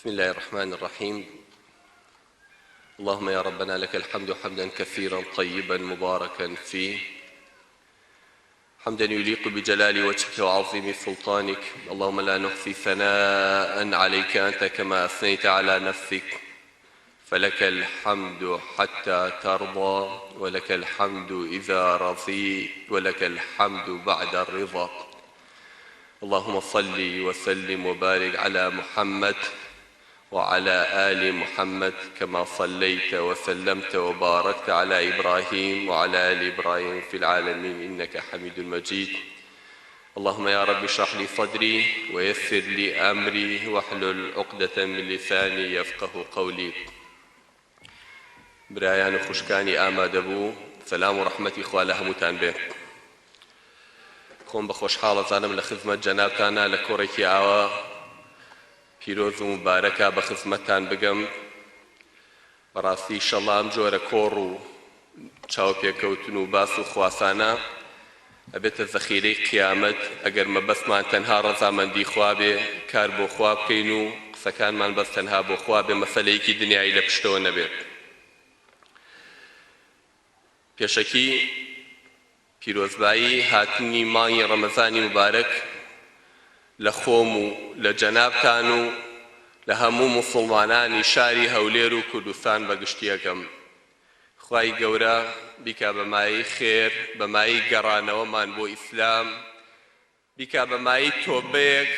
بسم الله الرحمن الرحيم اللهم يا ربنا لك الحمد حمدا كثيرا طيبا مباركا فيه حمدا يليق بجلال وجهك وعظيم سلطانك اللهم لا نحصي ثناء عليك أنت كما أثنيت على نفسك فلك الحمد حتى ترضى ولك الحمد إذا رضيت ولك الحمد بعد الرضا اللهم صل وسلم وبارك على محمد وعلى آل محمد كما صليت وسلمت وباركت على إبراهيم وعلى آل إبراهيم في العالمين إنك حميد مجيد اللهم يا رب اشرح لي صدري ويسر لي أمري واحلل عقدة من لساني يفقه قولي برایان و خوشکانی ئامادەبوو سەلام و ڕەحمەتی خوا لە هەمووتان بێ. خۆم بە خۆشحاڵ ئەزانم لە خزمەت جەنابتانا لە کۆڕێکی ئاوا پیرۆز و موبارەکا بە خزمەتتان بگەم. بەڕاستی ئیشەڵا ئەم جۆرە کۆڕ و چاوپێکەوتن و باس و خواسانە ئەبێتە زەخیرەی قیامەت ئەگەر مەبەستمان تەنها ڕەزامەندی خوا بێ کار بۆ خوا بکەین و قسەکانمان بەس تەنها بۆ خوا بێ مەسەلەیەکی دنیایی لە پشتەوە نەبێت. پێشەکی پیرۆزبایی هاتنی مانگی ڕەمەزانی موبارەک لە خۆم و لە جەنابتان و لە هەموو موسوڵمانانی شاری هەولێر و کوردستان بە گشتی ئەکەم. خوای گەورە بیکا بە مایەی خێر، بە مایەی گەڕانەوەمان بۆ ئیسلام، بیکا بە مایەی تۆبەیەک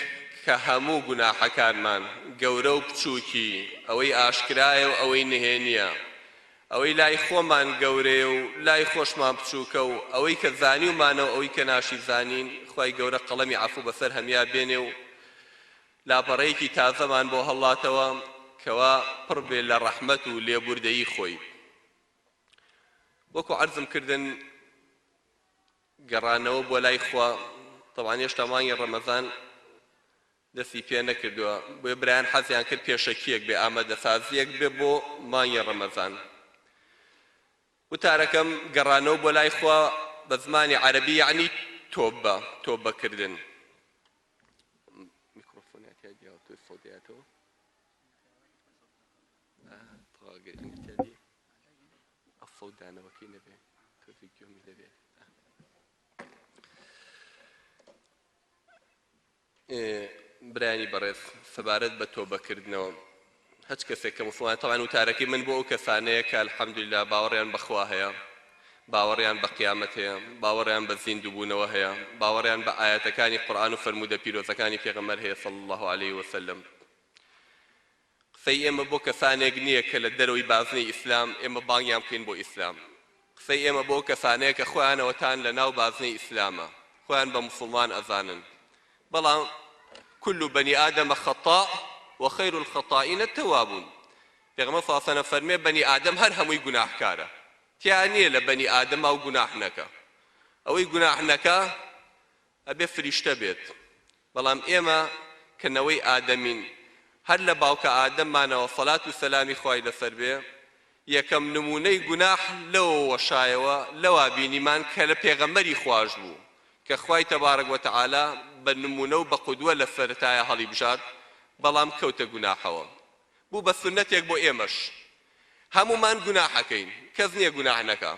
کە هەموو گوناحەکانمان، گەورە و بچووکی، ئەوەی ئاشکرایە و ئەوەی نهێنییە، ئەوەی لای خۆمان گەورەیە و لای خۆشمان بچووکە و ئەوەی کە زانیومانە و ئەوەی کە ناشیزانین، خوای گەورە قەڵەمی عەفو بەسەر هەمیا بێنێ و لاپەڕەیەکی تازەمان بۆ هەڵاتەوە کەوا پڕ بێ لە ڕەحمەت و لێبوردەیی خۆی. وەکو عەرزم کردن گەڕانەوە بۆ لای خوا، تەبعەن هێشتا مانگی ڕەمەزان دەستی پێ نەکردووە، بۆیە برایان حەزیان کرد پێشەکییەک بێ، ئامادەسازییەک بێ بۆ مانگی ڕەمەزان. وتارەکەم گەڕانەوە بۆ لای خوا بە زمانی عەرەبی یەعنی تۆبە، تۆبەکردن. برایانی بەڕێز سەبارەت بە تۆبەکردنەوە هەچ کەسێک کە موسڵمان تەبعەن وتارەکەی من بۆ ئەو کەسانەیە کە الحمدللە باوەڕیان بە خوا هەیە باوەڕیان بە قیامەت هەیە باوەڕیان بە زیندووبوونەوە هەیە باوەڕیان بە ئایەتەکانی قورئان و فەرموودە پیرۆزەکانی پێغەمبەر هەیە صلی اللە علیه وسلم قسەی ئێمە بۆ کەسانێک نییە کە لە دەرەوەی بازنەی ئیسلام ئێمە بانگیان بکەین بۆ ئیسلام. قسەی ئێمە بۆ ئەو کەسانەیە کە خۆیانەوەتان لە ناو بازنەی ئیسلامە، خۆیان بە موسڵمان ئەزانن. بەڵام كل بني آدم خطاء وخير الخطائين التوابون. پێغەمبەر صلی اللە علیە وسلم فەرمێ بەنی ئادەم هەر هەمووی گوناحکارە. تیا نییە لە بەنی ئادەما و گوناح نەکا. ئەوەی گوناح نەکا ئەبێ فریشتە بێت بەڵام ئێمە کە نەوەی ئادەمین هەر لە باوکە ئادەممانەوە سەلات و سەلامی خوای لەسەر بێ یەکەم نمونەی گوناح لەوە وەشایەوە لەوا بینیمان کە لە پێغەمبەری خواش بوو کە خوای تبارک وتعالی بە نمونە و بە قودوە لە سەرەتایا هەڵیبژارد بەڵام کەوتە گوناحەوە بوو بە سوننەتێک بۆ ئێمەش هەموومان گوناح ئەکەین کەس نیە گوناح نەکا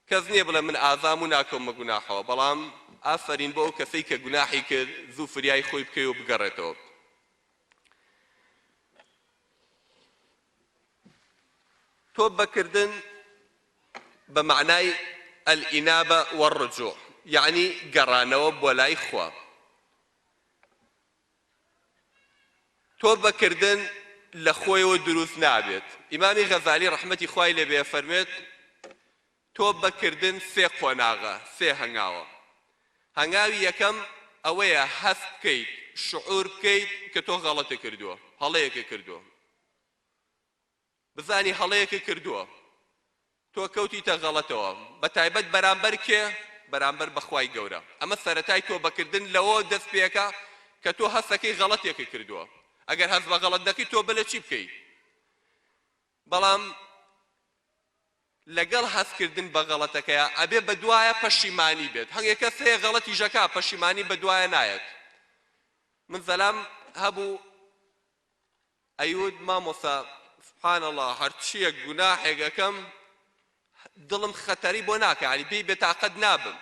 کەس نیە بڵێ من ئازام و ناکەومە گوناحەوە بەڵام ئافەرین بۆ ئەو کەسەی کە گوناحی کرد زوو فریای خۆی بکەوێ و بگەڕێتەوە. تۆبەکردن بە مەعنای الانابە والرجوع یەعنی گەڕانەوە بۆ لای خوا. تۆبەکردن لە خۆیەوە دروست نابێت، ئیمامی غەزالی ڕەحمەتی خوای لێ بێ ئەفەرموێت، تۆبەکردن سێ قۆناغە، سێ هەنگاوە، هەنگاوی یەکەم ئەوەیە هەست بکەیت، شعور بکەیت کە تۆ غەڵەتت کردووە، هەڵەیەکت کردووە، بزانی هەڵەیەکت کردووە، تۆ کەوتیتە غەڵەتەوە، بەتایبەت بەرامبەر کێ؟ بەرامبەر بە خوای گەورە. ئەمە سەرەتای تۆبەکردن لەوە دەست پێکا کە تۆ هەست ئەکەی غەڵەتێکت کردووە. ئەگەر هەست بە غەڵەت نەکەی تۆبە لە چی بکەی؟ بەڵام لەگەڵ هەستکردن بە غەڵەتەکەیا ئەبێ بەدوایە پەشیمانی بێت. هەنگێ کەس هەیە غەڵەتیش ئەکا پەشیمانی بەدوایە نایەت. من زەلام هەبوو. ئەیوت مامۆستا سبحان اللە هەرچیەک گوناحێک ئەکەم دڵم خەتەری بۆ ناکا یانی پێی بێتاقەت نابم.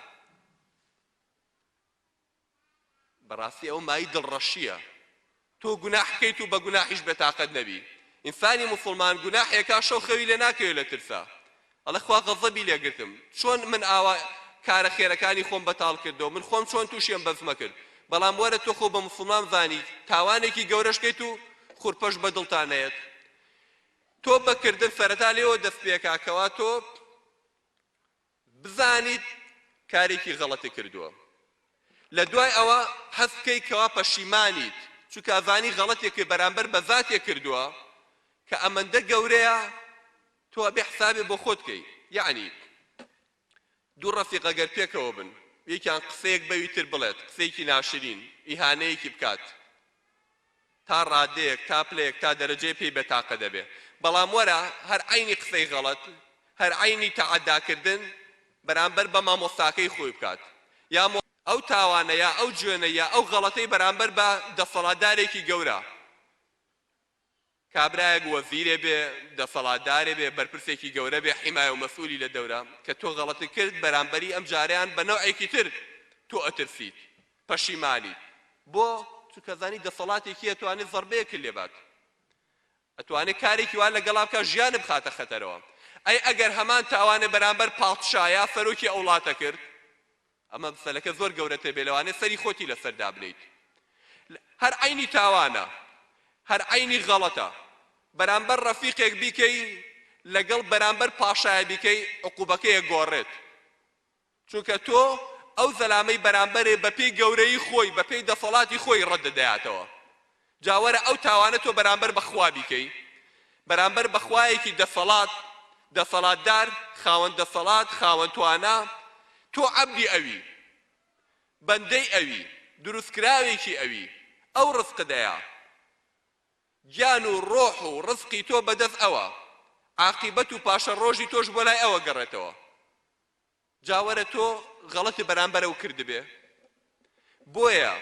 بەڕاستی ئەوە مایەی دڵڕەشییە تۆ گوناح بکەیت و بە گوناحیش بێتاقەت نەبی. ئینسانی موسڵمان گوناحێکا شەو خەوی لێ ناکەوێ لە ترسا ئەڵێ خوا غەزەبی لێ گرتم چۆن من ئاوا کارە خێرەکانی خۆم بەتاڵ کردەوە من خۆم چۆن تووشی ئەم بەزمە کرد بەڵام وەرە تۆ خۆ بە موسڵمان بزانی تاوانێکی گەورەش کەیت و خورپەش بە دڵتا نەیەت. تۆ بەکردن سەرەتا لێوە دەست پێکا کەوا تۆ بزانیت کارێکی غەڵەتت کردووە لە دوای ئەوە هەست بکەیت کەوا پەشیمانیت چونکە ئەزانی غەڵەتێکت بەرامبەر بە زاتێک کردووە کە ئەمەندە گەورەیە تۆ ئەبێ حسابێ بۆ خۆت بکەی یەعنی دوو ڕەفیق ئەگەر پێکەوە بن یەکیان قسەیەک بەوی تر بڵێت قسەیەکی ناشرین ئیهانەیەکی بکات تا ڕادەیەک، تا پلەیەک، تا دەرەجەیە پێی بێتاقە دەبێ. بەڵام وەرە هەر عەینی قسەی غەڵەت، هەر عەینی تەعەدا کردن بەرامبەر بە مامۆستاکەی خۆی بکات یا ئەو تاوانە یا ئەو جوێنە یا ئەو غەڵەتەی بەرامبەر بە دەسەڵاتدارێکی گەورە، کابرایەک وەزیرێ بێ، دەسەڵاتدارێ بێ، بەرپرسێکی گەورە بێ، حیمایە و مەسئولی لە دەورە، کە تۆ غەڵەتت کرد بەرامبەری ئەم جارەیان بە نەوعێکی تر تۆ ئەترسیت، پەشیمانیت. بۆ؟ چونکە ئەزانی دەسەڵاتێکی ئەتوانێ زەربەیەکت لێ بات، ئەتوانێ کارێکی وا لەگەڵا بکا ژیانت بخاتە خەتەرەوە. ئەی ئەگەر هەمان تاوانت بەرامبەر پادشا یا سەرۆکی ئەو وڵاتە کرد؟ ئەمە مەسەلەکە زۆر گەورەتر بێ لەوانەیە سەری خۆتی لەسەر دابنێیت هەر عەینی تاوانە هەر عەینی غەڵەتە بەرامبەر ڕەفیقێک بیکەی لەگەڵ بەرامبەر پاشایە بیکەی عقوبەکەی ئەگۆڕێت چونکە تۆ ئەو زەلامەی بەرامبەرێ بەپێی گەورەیی خۆی بەپێی دەسەڵاتی خۆی ڕەت دەدەیاتەوە جا وەرە ئەو تاوانە تۆ بەرامبەر بە خوا بیکەی، بەرامبەر بە خوایەکی دەسەڵات، دەسەڵاتدار، خاوەن دەسەڵات، خاوەن توانا، تۆ عەبدی ئەوی، بەندەی ئەوی، دروستکراوێکی ئەوی، ئەو ڕزقت ئەیا، گیان و ڕۆح و ڕزقی تۆ بەدەست ئەوە، عاقیبەت و پاشەڕۆژی تۆش بۆ لای ئەوە گەڕێتەوە. جا وەرە تۆ غەڵەتت بەرامبەر ئەو کردبێ بۆیە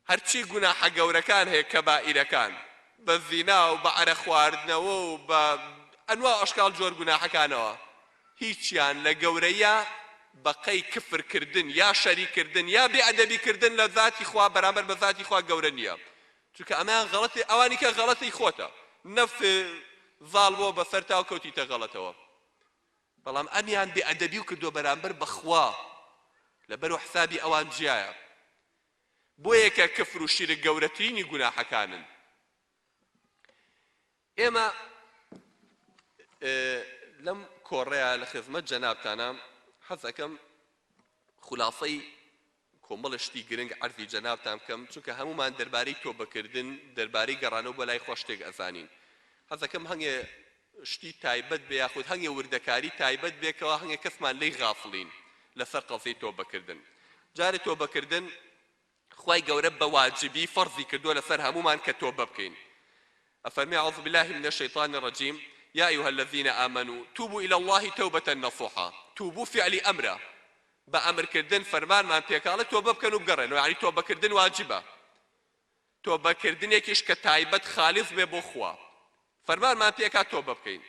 هەرچی گوناحە گەورەکان هەیە کەبائیرەکان بە زینا و بە عەرەق خواردنەوە و بە ئەنوا و ئەشکاڵ جۆر گوناحەکانەوە هیچیان لە گەورەییا بە قەی کفر کردن یا شەریک کردن یا بێ ئەدەبی کردن لە زاتی خوا بەرامبەر بە زاتی خوا گەورە نییە چونکە ئەمەیان غەڵەتی ئەوانی کە غەڵەتی خۆتە نەفس زاڵ بووە بەسەرتا و کەوتیتە غەڵەتەوە. بەڵام ئەمیان بێ ئەدەبیو کردوە بەرامبەر بە خوا لەبەرو حسابی ئەوان جیایە بۆیە کە کفر و شیرک گەورەترینی گوناحەکانن ئێمە لەم کۆڕەیە لە خزمەت جەنابتانە حەز ئەکەم خولاسەی کۆمەڵێ شتی گرنگ عەرزی جەنابتان بکەم چونکە هەموومان دەربارەی تۆبەکردن دەربارەی گەڕانەوە بۆ لای خوا شتێک ئەزانین حەزەکەم هەنگێ شتی تایبەت بێ یاخود هەنگێ وردەکاری تایبەت بێ کەوا هەنگێ کەسمان لێی غافڵین لەسەر قەزیەی تۆبەکردن جارێ تۆبەکردن خوای گەورە بە واجبی فەرزی کردووە لەسەر هەموومان کە تۆبە بکەین ئەفەرمێ اعوذ باللە من الشیطان الرجیم یا ایها الذین آمنوا توبوا الی اللە توبە نصوحا توبوا فعلی ئەمرە بە ئەمر کردن فەرمانمان پێکاڵێ تۆبە بکەن و بگەڕێنەوە یانی تۆبە کردن واجبە تۆبە کردنێکیش کە تایبەت خالیس بێ بۆ خوا فەرمانمان پێکا تۆبە بکەین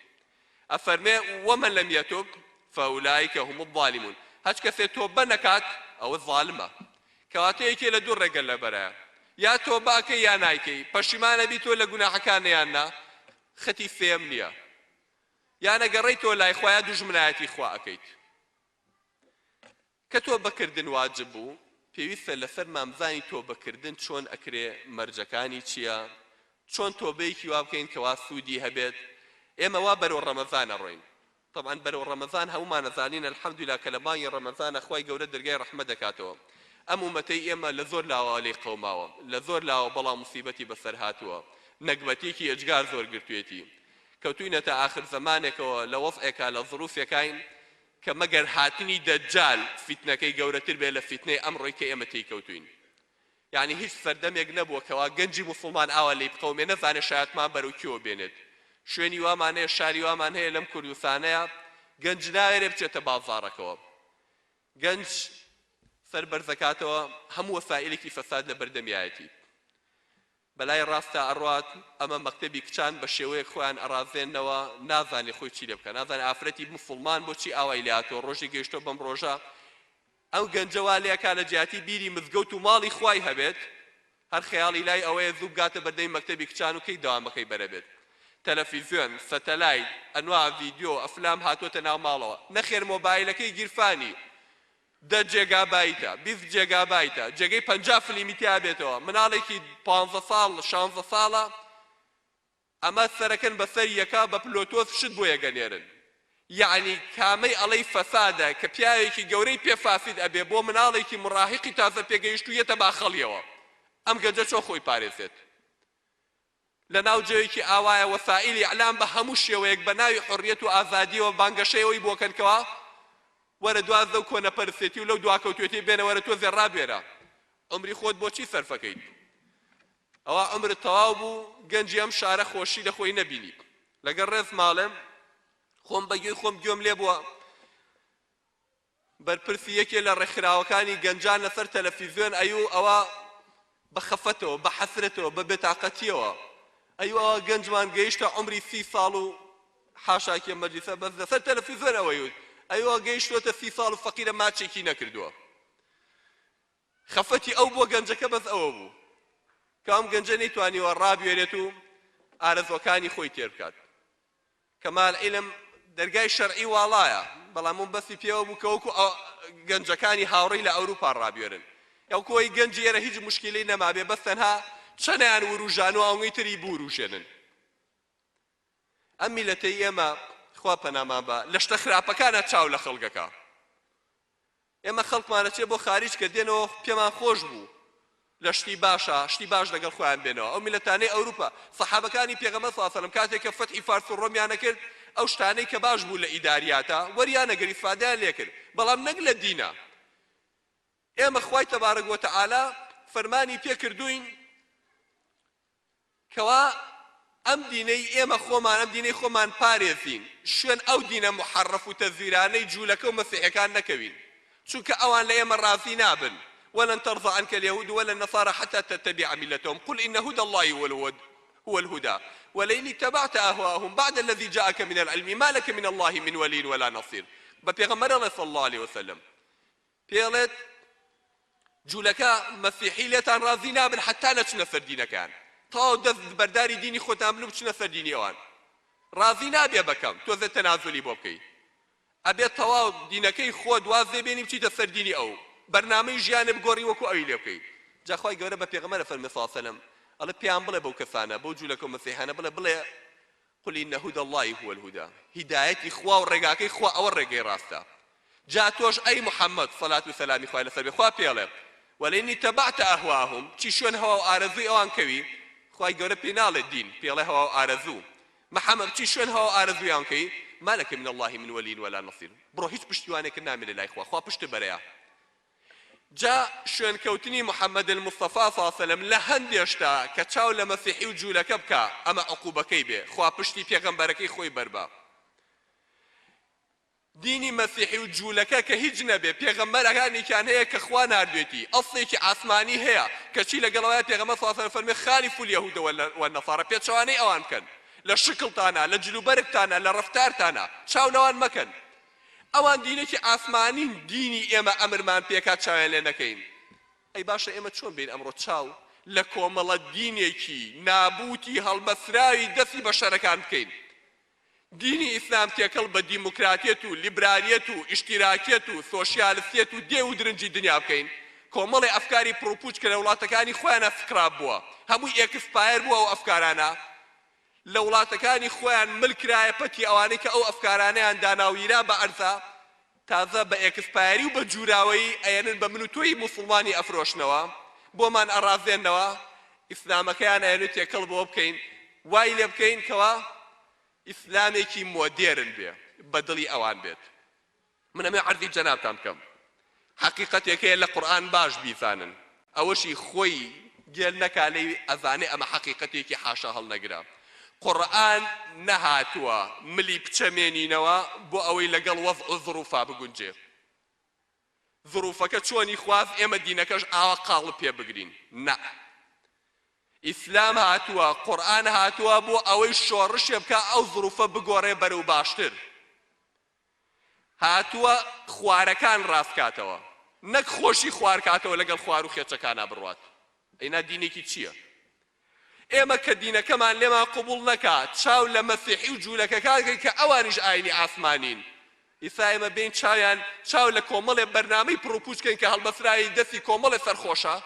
ئەفەرمێ ومن لم یتب فاولئک هم الظالمون هەچ کەسێ تۆبە نەکات ئەوە زالمە کەواتە یەکێ لە دوو ڕێگە لەبەرە یا تۆبە ئەکەی یا نایکەی پەشیمانە بی تۆ لە گوناحەکان یان نا خەتی سێیەم نییە یان ئەگەڕێیتەوە لای خوا یا دوژمنایەتی خوا ئەکەیت کە تۆبە کردن واجب بوو پێویستە لەسەرمان بزانین تۆبە کردن چۆن ئەکرێ مەرجەکانی چیە چۆن تۆبەیەکی وا بکەین کەوا سوودی هەبێت ئێمە وا بەرەو ڕەمەزان ئەڕۆین تەبعەن بەرەو ڕەمەزان هەموومان ئەزانین الحمدللە کە لە مانگی ڕەمەزانە خوای گەورە دەرگای ڕەحمەت دەکاتەوە ئەم ئومەتەی ئێمە لە زۆر لاوە لێی قەوماوە لە زۆر لاوە بەڵا موسیبەتی بەسەر هاتووە نەگبەتیەکی ئێجگار زۆر گرتوێتی کەوتوینەتە ئاخر زەمانێکەوە لە وەزعێکا لە زروفێکاین کە مەگەر هاتنی دەجال فیتنەکەی گەورەتر بێت لە فیتنەی ئەمڕۆی کە ئێمە تێی کەوتوین یانی هیچ سەردەمێک نەبووە کەوا گەنجی موسڵمان ئاوا لێی بقەومێ نەزانێ شایەتمان بەرەو کوێوە بێنێت شوێنی وامان هەیە شاری وامان هەیە لەم کوردستانەیا گەنج ناوێرێ بچێتە بازاڕەکەوە گەنج سەر بەرزەکاتەوە هەموو وەسائیلێکی فەساد لە بەردەمیایەتی. بەلای ڕاستا ئەڕوات، ئەمە مەکتەبی کچان بە شێوەیەک خۆیان ئەڕازێننەوە نازانێ خۆی چی لێ بکا، نازانێ ئافرەتی موسوڵمان بۆچی ئاوای لێ هاتووە، ڕۆژی گەیشتووە بەم ڕۆژە ئەو گەنجە وا لێ ئەکا لە جیاتی بیری مزگەوت و ماڵی خوای هەبێت هەر خەیاڵی لای ئەوەیە زوو بگاتە بەردەمی مەکتەبی کچان و کەی دەوامەکەی بەرەبێت. تەلەفیزیۆن، سەتەلایت، ئەنوا ڤیدیۆ، ئەفلام هاتووەتە ناو ماڵەوە، نەخێر مۆبایلەکەی گیرفانی دە جێگابایتە، 20 جێگابایتە، جێگەی 50 فلیمی تیا بێتەوە، مناڵێکی پانزە ساڵ، شانزە ساڵە ئەمە سەرەکەن بەسەر یەکا بە پلۆتۆس شت بۆ یەک ئەنێرن یەعنی کامەی ئەڵێی فەسادە کە پیاوێکی گەورەی پێ فاسید ئەبێ بۆ مناڵێکی مڕاهیقی تازە پێگەیشتوو یەتە باخەڵیەوە ئەم گەنجە چۆن خۆی پارێزێت لە ناو جەوێکی ئاوایە وەسائیلی ئیعلام بە هەموو شێوەیەک بە ناوی حوڕیەت و ئازادیەوە بانگەشەی ئەوەی بۆ کەن کەوا وەرە دواز لەو کۆنەپەرستێتی و لەو دواکەوتوێتی بێنە وەرە تۆزێ ڕابوێرە عومری خۆت بۆچی سەرفەکەیت ئەوا عومرت تەواو بوو گەنجی ئەم شارە خۆشی لە خۆی نەبینی لەگەڵ ڕێز ماڵێم خۆم بە گوێی خۆم گوێم لێ بووە بەرپرسی یەکێ لە ڕێکخراوەکانی گەنجان لەسەر تەلەفیزیۆن ئەیو ئەوە بە خەفەتەوە بە حەسرەتەوە بە بێتاقەتیەوە ئەیو ئەوە گەنجمان گەیشتە عومری 30 ساڵ و حاشاکێ مەجلیسە بەس لەسەر تەلەفیزیۆن ئەوەیوت ئەیوە گەیشتوەتە 30 ساڵ و فەقیرە ماچێکی نەکردووە خەفەتی ئەو بۆ گەنجەکە بەس ئەوە بوو کە ئەم گەنجە نەیتوانیوە ڕابوێرێت و ئارەزوەکانی خۆی تێر بکات. کەمال عیلم دەرگای شەرعی واڵایە، بەڵام من بەسی پێوە بوو کە وەکو گەنجەکانی هاوڕێی لە ئەوروپا ڕابوێرن. وەکو ئەوەی گەنجی ئێرە هیچ موشکیلەی نەمابێ بەس تەنها چەنیان وروژان و ئەوەی تری بوروژێنن. ئەم میلەتەی ئێمە خوا پەنامان با لە شتە خراپەکانە چاو لە خەڵکەکە. ئێمە خەڵکمان ئەچێ بۆ خاریج کە دێنەوە پێمان خۆش بوو لە شتی باشا شتی باش لەگەڵ خۆیان بێنەوە ئەو میللەتانەی ئەوروپا سەحابەکانی پێغەمبەر صلی اللە علیه و سلم کاتێک کە فەتحی فارس و ڕۆمیان ئەکرد ئەو شتانەی کە باش بوو لە ئیداریاتا وەریان ئەگرت ئیسفادەیان لێکرد بەڵام نەک لە دینە ئێمە خوای تبارک وتعالی فەرمانی پێکردوین کوا ئەم دینەی ئێمە خۆمان ئەم دینەی خۆمان پارێزین شوێن ئەو دینە موحەڕەف و تەزویرانەی جولەکە و مەسیحەکان نەکەوین چونکە ئەوان لە ئێمە ڕازی نابن ولن ترضى عنك اليهود ولا النصارى حتى تتبع ملتهم قل إن هدى الله هو الهدى ولئن اتبعت أهواءهم بعد الذي جاءك من العلم ما لك من الله من ولي ولا نصير بە پێغەمبەر ئەڵێ صلی الله عليه وسلم پێڵێت جولەکە مەسیحی لێتان ڕازی نابن حەتا نەچنە سەر دینەکەیان تەواو دەست بەرداری دینی خۆتان بن و بچنە سەر دینی ئەوان ڕازی نابێ بەکەم تۆزێ تەنازولی بۆ بکەی ئەبێ تەواو دینەکەی خۆت واز لێ بێنی بچیتە سەر دینی ئەو بەرنامەی ژیانت بگۆڕی وەکو ئەوی لێ بکەی جا خوای گەورە بە پێغەمبەر ئەفەرمێ صلی اللە علیە وسلم ئەڵێ پێیان بڵێ بەو کەسانە بەو جولەکە و مەسیحانە بڵێ بڵێ قل ان هدی اللە هو الهدی، هیدایەتی خوا و ڕێگاکەی خوا ئەوە ڕێگەی ڕاستە، جا تۆش ئەی محمد سەلات و سەلامی خوای لەسەر بێ خوا پێی ئەڵێ، ولئن اتبعت اهواءهم، بچی شوێن هەوا و ئارەزووی ئەوان کەوی، خوای گەورە پێی ناڵێ دین، پێی ئەڵێ هەوا و ئارەزوو، محمد بچی شوێن هەوا و ئارەزووی ئەوان کەوی، ما لک من اللە من ولی ولا نصیر، بڕۆ هیچ پشتیوانێکت نامێنێ لای خوا، خوا پشتت بەرەیە. جا شوێنکەوتنی محمد المصطفی صلی اللە علیە وسلم لە هەندێ شتا کە چاو لە مەسیحی و جولەکە بکا ئەمە عقوبەکەی بێ خوا پشتی پێغەمبەرەکەی خۆی بەربا دینی مەسیحی و جولەکە کە هیچ نەبێ پێغەمبەرەکانێکیان هەیە کە خوا ناردوێتی ئەسڵێکی ئاسمانی هەیە کەچی لەگەڵ ئەوەیا پێغەمبەر صلی اللە علیه وسلم فەرمی خالفوا اليهود والنصارى پێچەوانەی ئەوان بکەن لە شکڵتانا لە جلوبەرگتانا لە ڕەفتارتانا چاو لەوان مەکەن ئەوان دینێکی ئاسمانین دینی ئێمە ئەمرمان پێکا چاویان لێ نەکەین ئەی باشە ئێمە چۆن بێین ئەمڕۆ چاو لە کۆمەڵە دینێکی نابوتی هەڵبەسراوی دەستی بەشەرەکان بکەین دینی ئیسلام تێکەڵ بە دیموکراتیەت و لیبرالیەت و ئیشتیراکیەت و سۆشیالستیەت و دێو و درنجی دنیا بکەین کۆمەڵێ ئەفکاری پڕوپوچ کە لە وڵاتەکانی خۆیانا سکراب بووە هەمووی expire بووە ئەو ئەفکارانە لە وڵاتەکانی خۆیان مل کرایە پەتی ئەوانەی کە ئەو ئەفکارانەیان دانا و یرا بە عەرزا تازە بە expire ی و بە جوراوەیی ئەیەنن بە من و تۆی موسڵمانی ئەفرۆشنەوە بۆمان ئەڕازێننەوە ئیسلامەکەیان ئەیەنێ تێکەڵ بەوە بکەین وای لێ بکەین کەوا ئیسلامێکی مۆدێرن بێ بە دڵی ئەوان بێت. من ئەمەوێ عەرزی جەنابتان بکەم حەقیقەتێک هەیە لە قورئان باش بیزانن ئەوەشی خۆی گێل نەکا لێی ئەزانێ ئەمە حەقیقەتێکی حاشا هەڵنەگرە قورئان نەهاتووە ملی بچەمێنینەوە بۆ ئەوەی لەگەڵ وەزع و زڕوفا بگونجێ زڕوفەکە چۆنی خواست ئێمە دینەکەش ئاوا قاڵب پێ بگرین نا. ئیسلام هاتووە، قورئان هاتووە بۆ ئەوەی شۆڕشێ بکا ئەو زروفە بگۆڕێ بەرەو باشتر. هاتووە خوارەکان ڕاست کاتەوە نەک خۆشی خوار کاتەوە لەگەڵ خوار و خێچەکانا بڕوات. ئەینا دینێکی چییە؟ ئێمە کە دینەکەمان لێمان قبوڵ نەکا چاو لە مەسیحی و جوولەکەکان کەین کە ئەوانیش ئاینی ئاسمانین. ئیستا ئێمە بێین چاویان چاو لە کۆمەڵێ بەرنامەی پڕوپوچ کەین کە هەڵبەستراوی دەستی کۆمەڵێ سەرخۆشە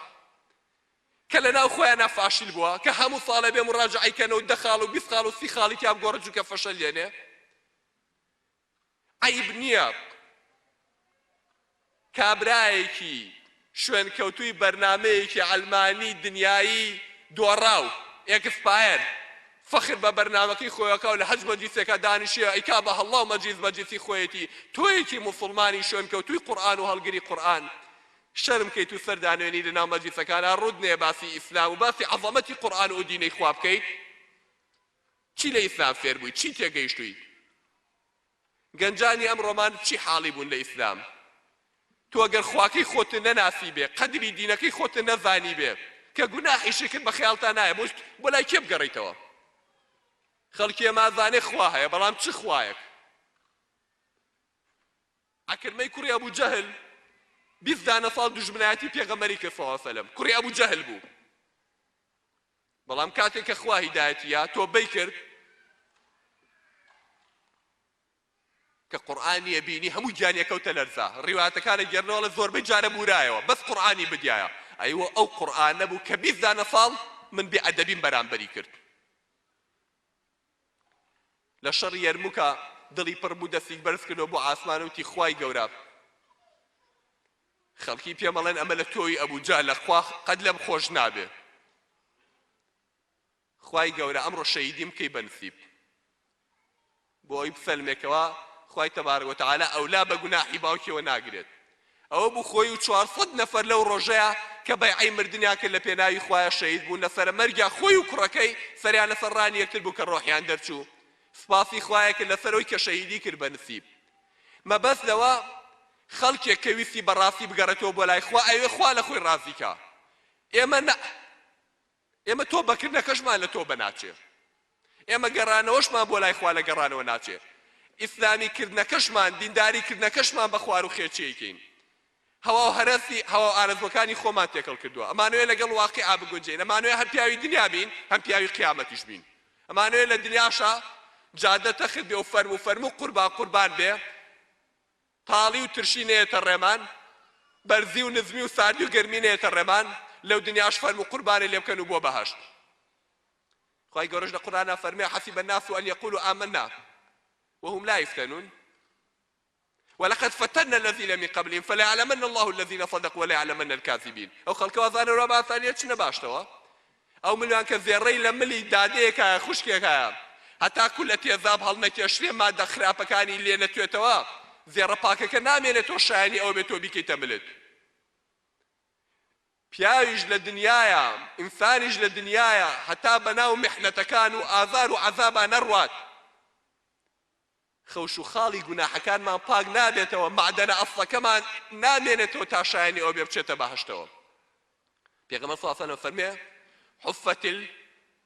کە لە ناو خۆیانا فاشل بووە کە هەموو ساڵێ بێ مڕاجەعەی کەنەوە دە خاڵ و 20 خاڵ و 30 خاڵی تیا بگۆڕن چونکە فەشەل لێنێ. عەیب نییە کابرایەکی شوێنکەوتووی بەرنامەیەکی عەلمانی دنیایی دۆڕاو، expire، فەخر بە بەرنامەکەی خۆی ئەکا و لە هەچ مەجلیسێکا دانیشێ ئەیکا بە هەڵڵا و مەجلیس مەجلیسی خۆیەتی، تۆیەکی موسوڵمانی شوێنکەوتووی قورئان و هەڵگری قورئان شەرم کەیت و سەر دانوێنی لەناو مەجلیسەکانا ڕووت نەیە باسی ئیسلام و باسی عەزەمەتی قورئان و دینەی خوا بکەیت؟ چی لە ئیسلام فێر بووی؟ چی تێگەیشتووی؟ گەنجانی ئەمڕۆمان چی حاڵی بوون لە ئیسلام؟ تۆ گەر خواکەی خۆت نەناسیبێ، قەدری دینەکەی خۆت نەزانیبێ، کە گوناحیشی کرد بە خەیاڵتا نایە، بۆ بۆ لای کێ بگەڕێیتەوە؟ خەڵکی ئێمە ئەزانێ خوا هەیە، بەڵام چ خوایەک؟ عەکرمەی کوڕی ئەبو جەهل 20 دانە ساڵ دوژمنایەتی پێغەمبەری کرد صلی اللە علیە وسلم، کوڕی ئەبو جەهل بوو. بەڵام کاتێک کە خوا هیدایەتی یا تۆبەی کرد کە قورئانی بینی هەموو گیانی کەوتە لەرزە ڕیوایەتەکانە گێرنەوە لە زۆربەی جارە بورایەوە بەس قورئانی بدیایە ئەیوە ئەو قورئانە بوو کە 20 دانە ساڵ من بێ ئەدەبیم بەرامبەری کرد لە شەڕی یەرموکا دڵی پڕ بوو دەستی بەرز کردەوە بۆ ئاسمان وتی خوای گەورە خەڵکی پێمەڵێن ئەمە لە تۆی ئەبوو جا لە خوا قەت لەم خۆش نابێ خوای گەورە ئەمڕۆ شەهیدیم بکەی بە نسیب بۆ ئەوی بسەلمێکەوە خوای تەبارک وتعالی ئەولا بە گوناحی باوکیەوە ناگرێت ئەوە بوو خۆی و 400 نەفەر لەو ڕۆژەیە کە بەیعەی مردنیان کرد لە پێناوی خوایە شەهید بوون لەسەر مەرگیا خۆی و کوڕەکەی سەریان لەسەر ڕانی یەکتر بوو کە ڕۆحیان دەرچوو سوپاسی خوایە کرد لەسەر ئەوی کە شەهیدی کرد بە نسیب مەبەست لەوە خەڵکێک کە ویستی بەڕاستی بگەڕێتەوە بۆ لای خوا ئەوێ خوا لە خۆی ڕازی کا ئێمە نا ئێمە تۆبەکردنەکەشمان لە تۆبە ناچێ ئێمە گەڕانەوەشمان بۆ لای خوا لە گەڕانەوە ناچێ ئیسلامی کردنەکەشمان دینداری کردنەکەشمان بە خوار و خێچیەکەین هەوا و هەرەسی هەوا و ئارەزوەکانی خۆمان تێکەڵ کردووە ئەمانەوێ لەگەڵ واقیع بگونجێین ئەمانەوێ هەم پیاوی دنیا بین هەم پیاوی قیامەتیش بین ئەمانەوێ لە دنیاشا جادە تەخت بێ و فەرموو فەرموو قوربان قوربان بێ تاڵی و ترشی نەیەتە ڕێمان، بەرزی و نزمی و ساردی و گەرمی نەیەتە ڕێمان، لەو دنیاش فەرموو قوربانێ لێ بکەن و بۆ بەهەشت. خوای گەورەش لە قورئانا فەرمووی، حسب الناس ان یقولوا آمنا وهم لا یفتنون ولقد فتنا الذین من قبلهم فليعلمن الله الذین صدقوا وليعلمن الكاذبین. ئەو خەڵکە وازانە وا بە ئاسانی ئەچنە باشتەوە. ئەو ملوانکە زێڕەی لە ملی دادەیەکایە خوشکێکایە هەتاکو لە تێزاب هەڵنەکێشرێ مادە خراپەکانی لێ نەتوێتەوە زێڕە پاکەکە نامێنێتەوە شایەنی ئەوە بێت تۆ بیکەیتە ملت پیاویش لە دنیایا ئینسانیش لە دنیایا هەتا بەناو میحنەتەکان و ئازار و عەزابا نەڕوات خەوش و خاڵی گوناحەکانمان پاک نابێتەوە، مەعدەنە ئەسڵەکەمان نامێنێتەوە تا شایەنی ئەوە بێ بچێتە بەهەشتەوە. پێغەمبەر صلی اللە علیه و سلم فەرمێ حفت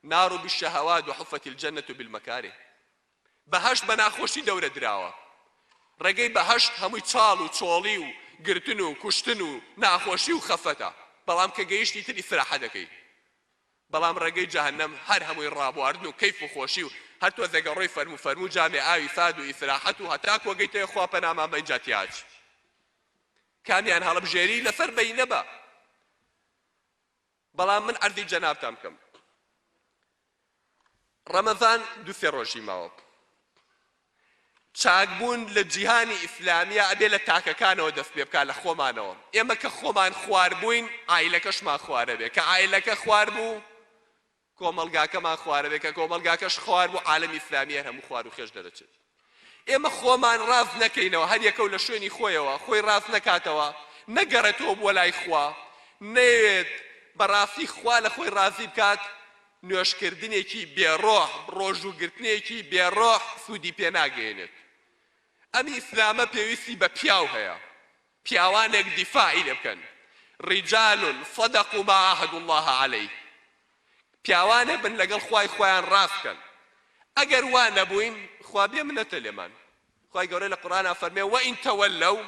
النار بالشهوات وحفت الجنة بالمکاره. بەهەشت بە ناخۆشی دەورە دراوە. ڕێگەی بەهەشت هەمووی چاڵ و چۆڵی و گرتن و کوشتن و ناخۆشی و خەفەتە، بەڵام کە گەیشتی تر ئیسراحە دەکەی. بەڵام ڕێگەی جەهەنەم هەر هەمووی ڕابواردن و کەیف و خۆشی و هەر تۆزێک ئەڕۆی فەرموو فەرموو جامێ ئاوی سارد و ئیسراحەت و هەتا کۆگەی تێ خوا پەنامان بە ئینجا تیاچی کامیان هەڵبژێری لەسەر بەینە بە بەڵام من عەرزی جەنابتان بکەم ڕەمەزان دوو سێ ڕۆژی ماوە چاکبوون لە جیهانی ئیسلامییا ئەبێ لە تاکەکانەوە دەست پێ بکا لە خۆمانەوە ئێمە کە خۆمان خوار بووین عایلەکەشمان خوارە بێ کە عایلەکە خوار بوو کۆمەڵگاکەمان خوارە بێ کە کۆمەڵگاکەش خوار بوو عالەمی ئیسلامی هەر هەموو خوار و خێش دەرەچێت ئێمە خۆمان ڕاست نەکەینەوە هەر یەکەو لە شوێنی خۆیەوە خۆی ڕاست نەکاتەوە نەگەڕێتەوە بۆ لای خوا نەیەوێت بەڕاستی خوا لە خۆی ڕازی بکات نوێژکردنێکی بێ ڕۆح، ڕۆژوو گرتنێکی بێ ڕۆح سوودی پێ ناگەیەنێت. ئەم ئیسلامە پێویستی بە پیاو هەیە، پیاوانێک دیفاعی لێ بکەن، رجال صدقوا ما عاهدوا اللە علیه. پیاوانێ بن لەگەڵ خوای خۆیان ڕاست بکەن ئەگەر وا نەبووین خوا بێ منەتە لێمان خوای گەورە لە قورئانا فەرمێ وَإِن تَوَلَّوْا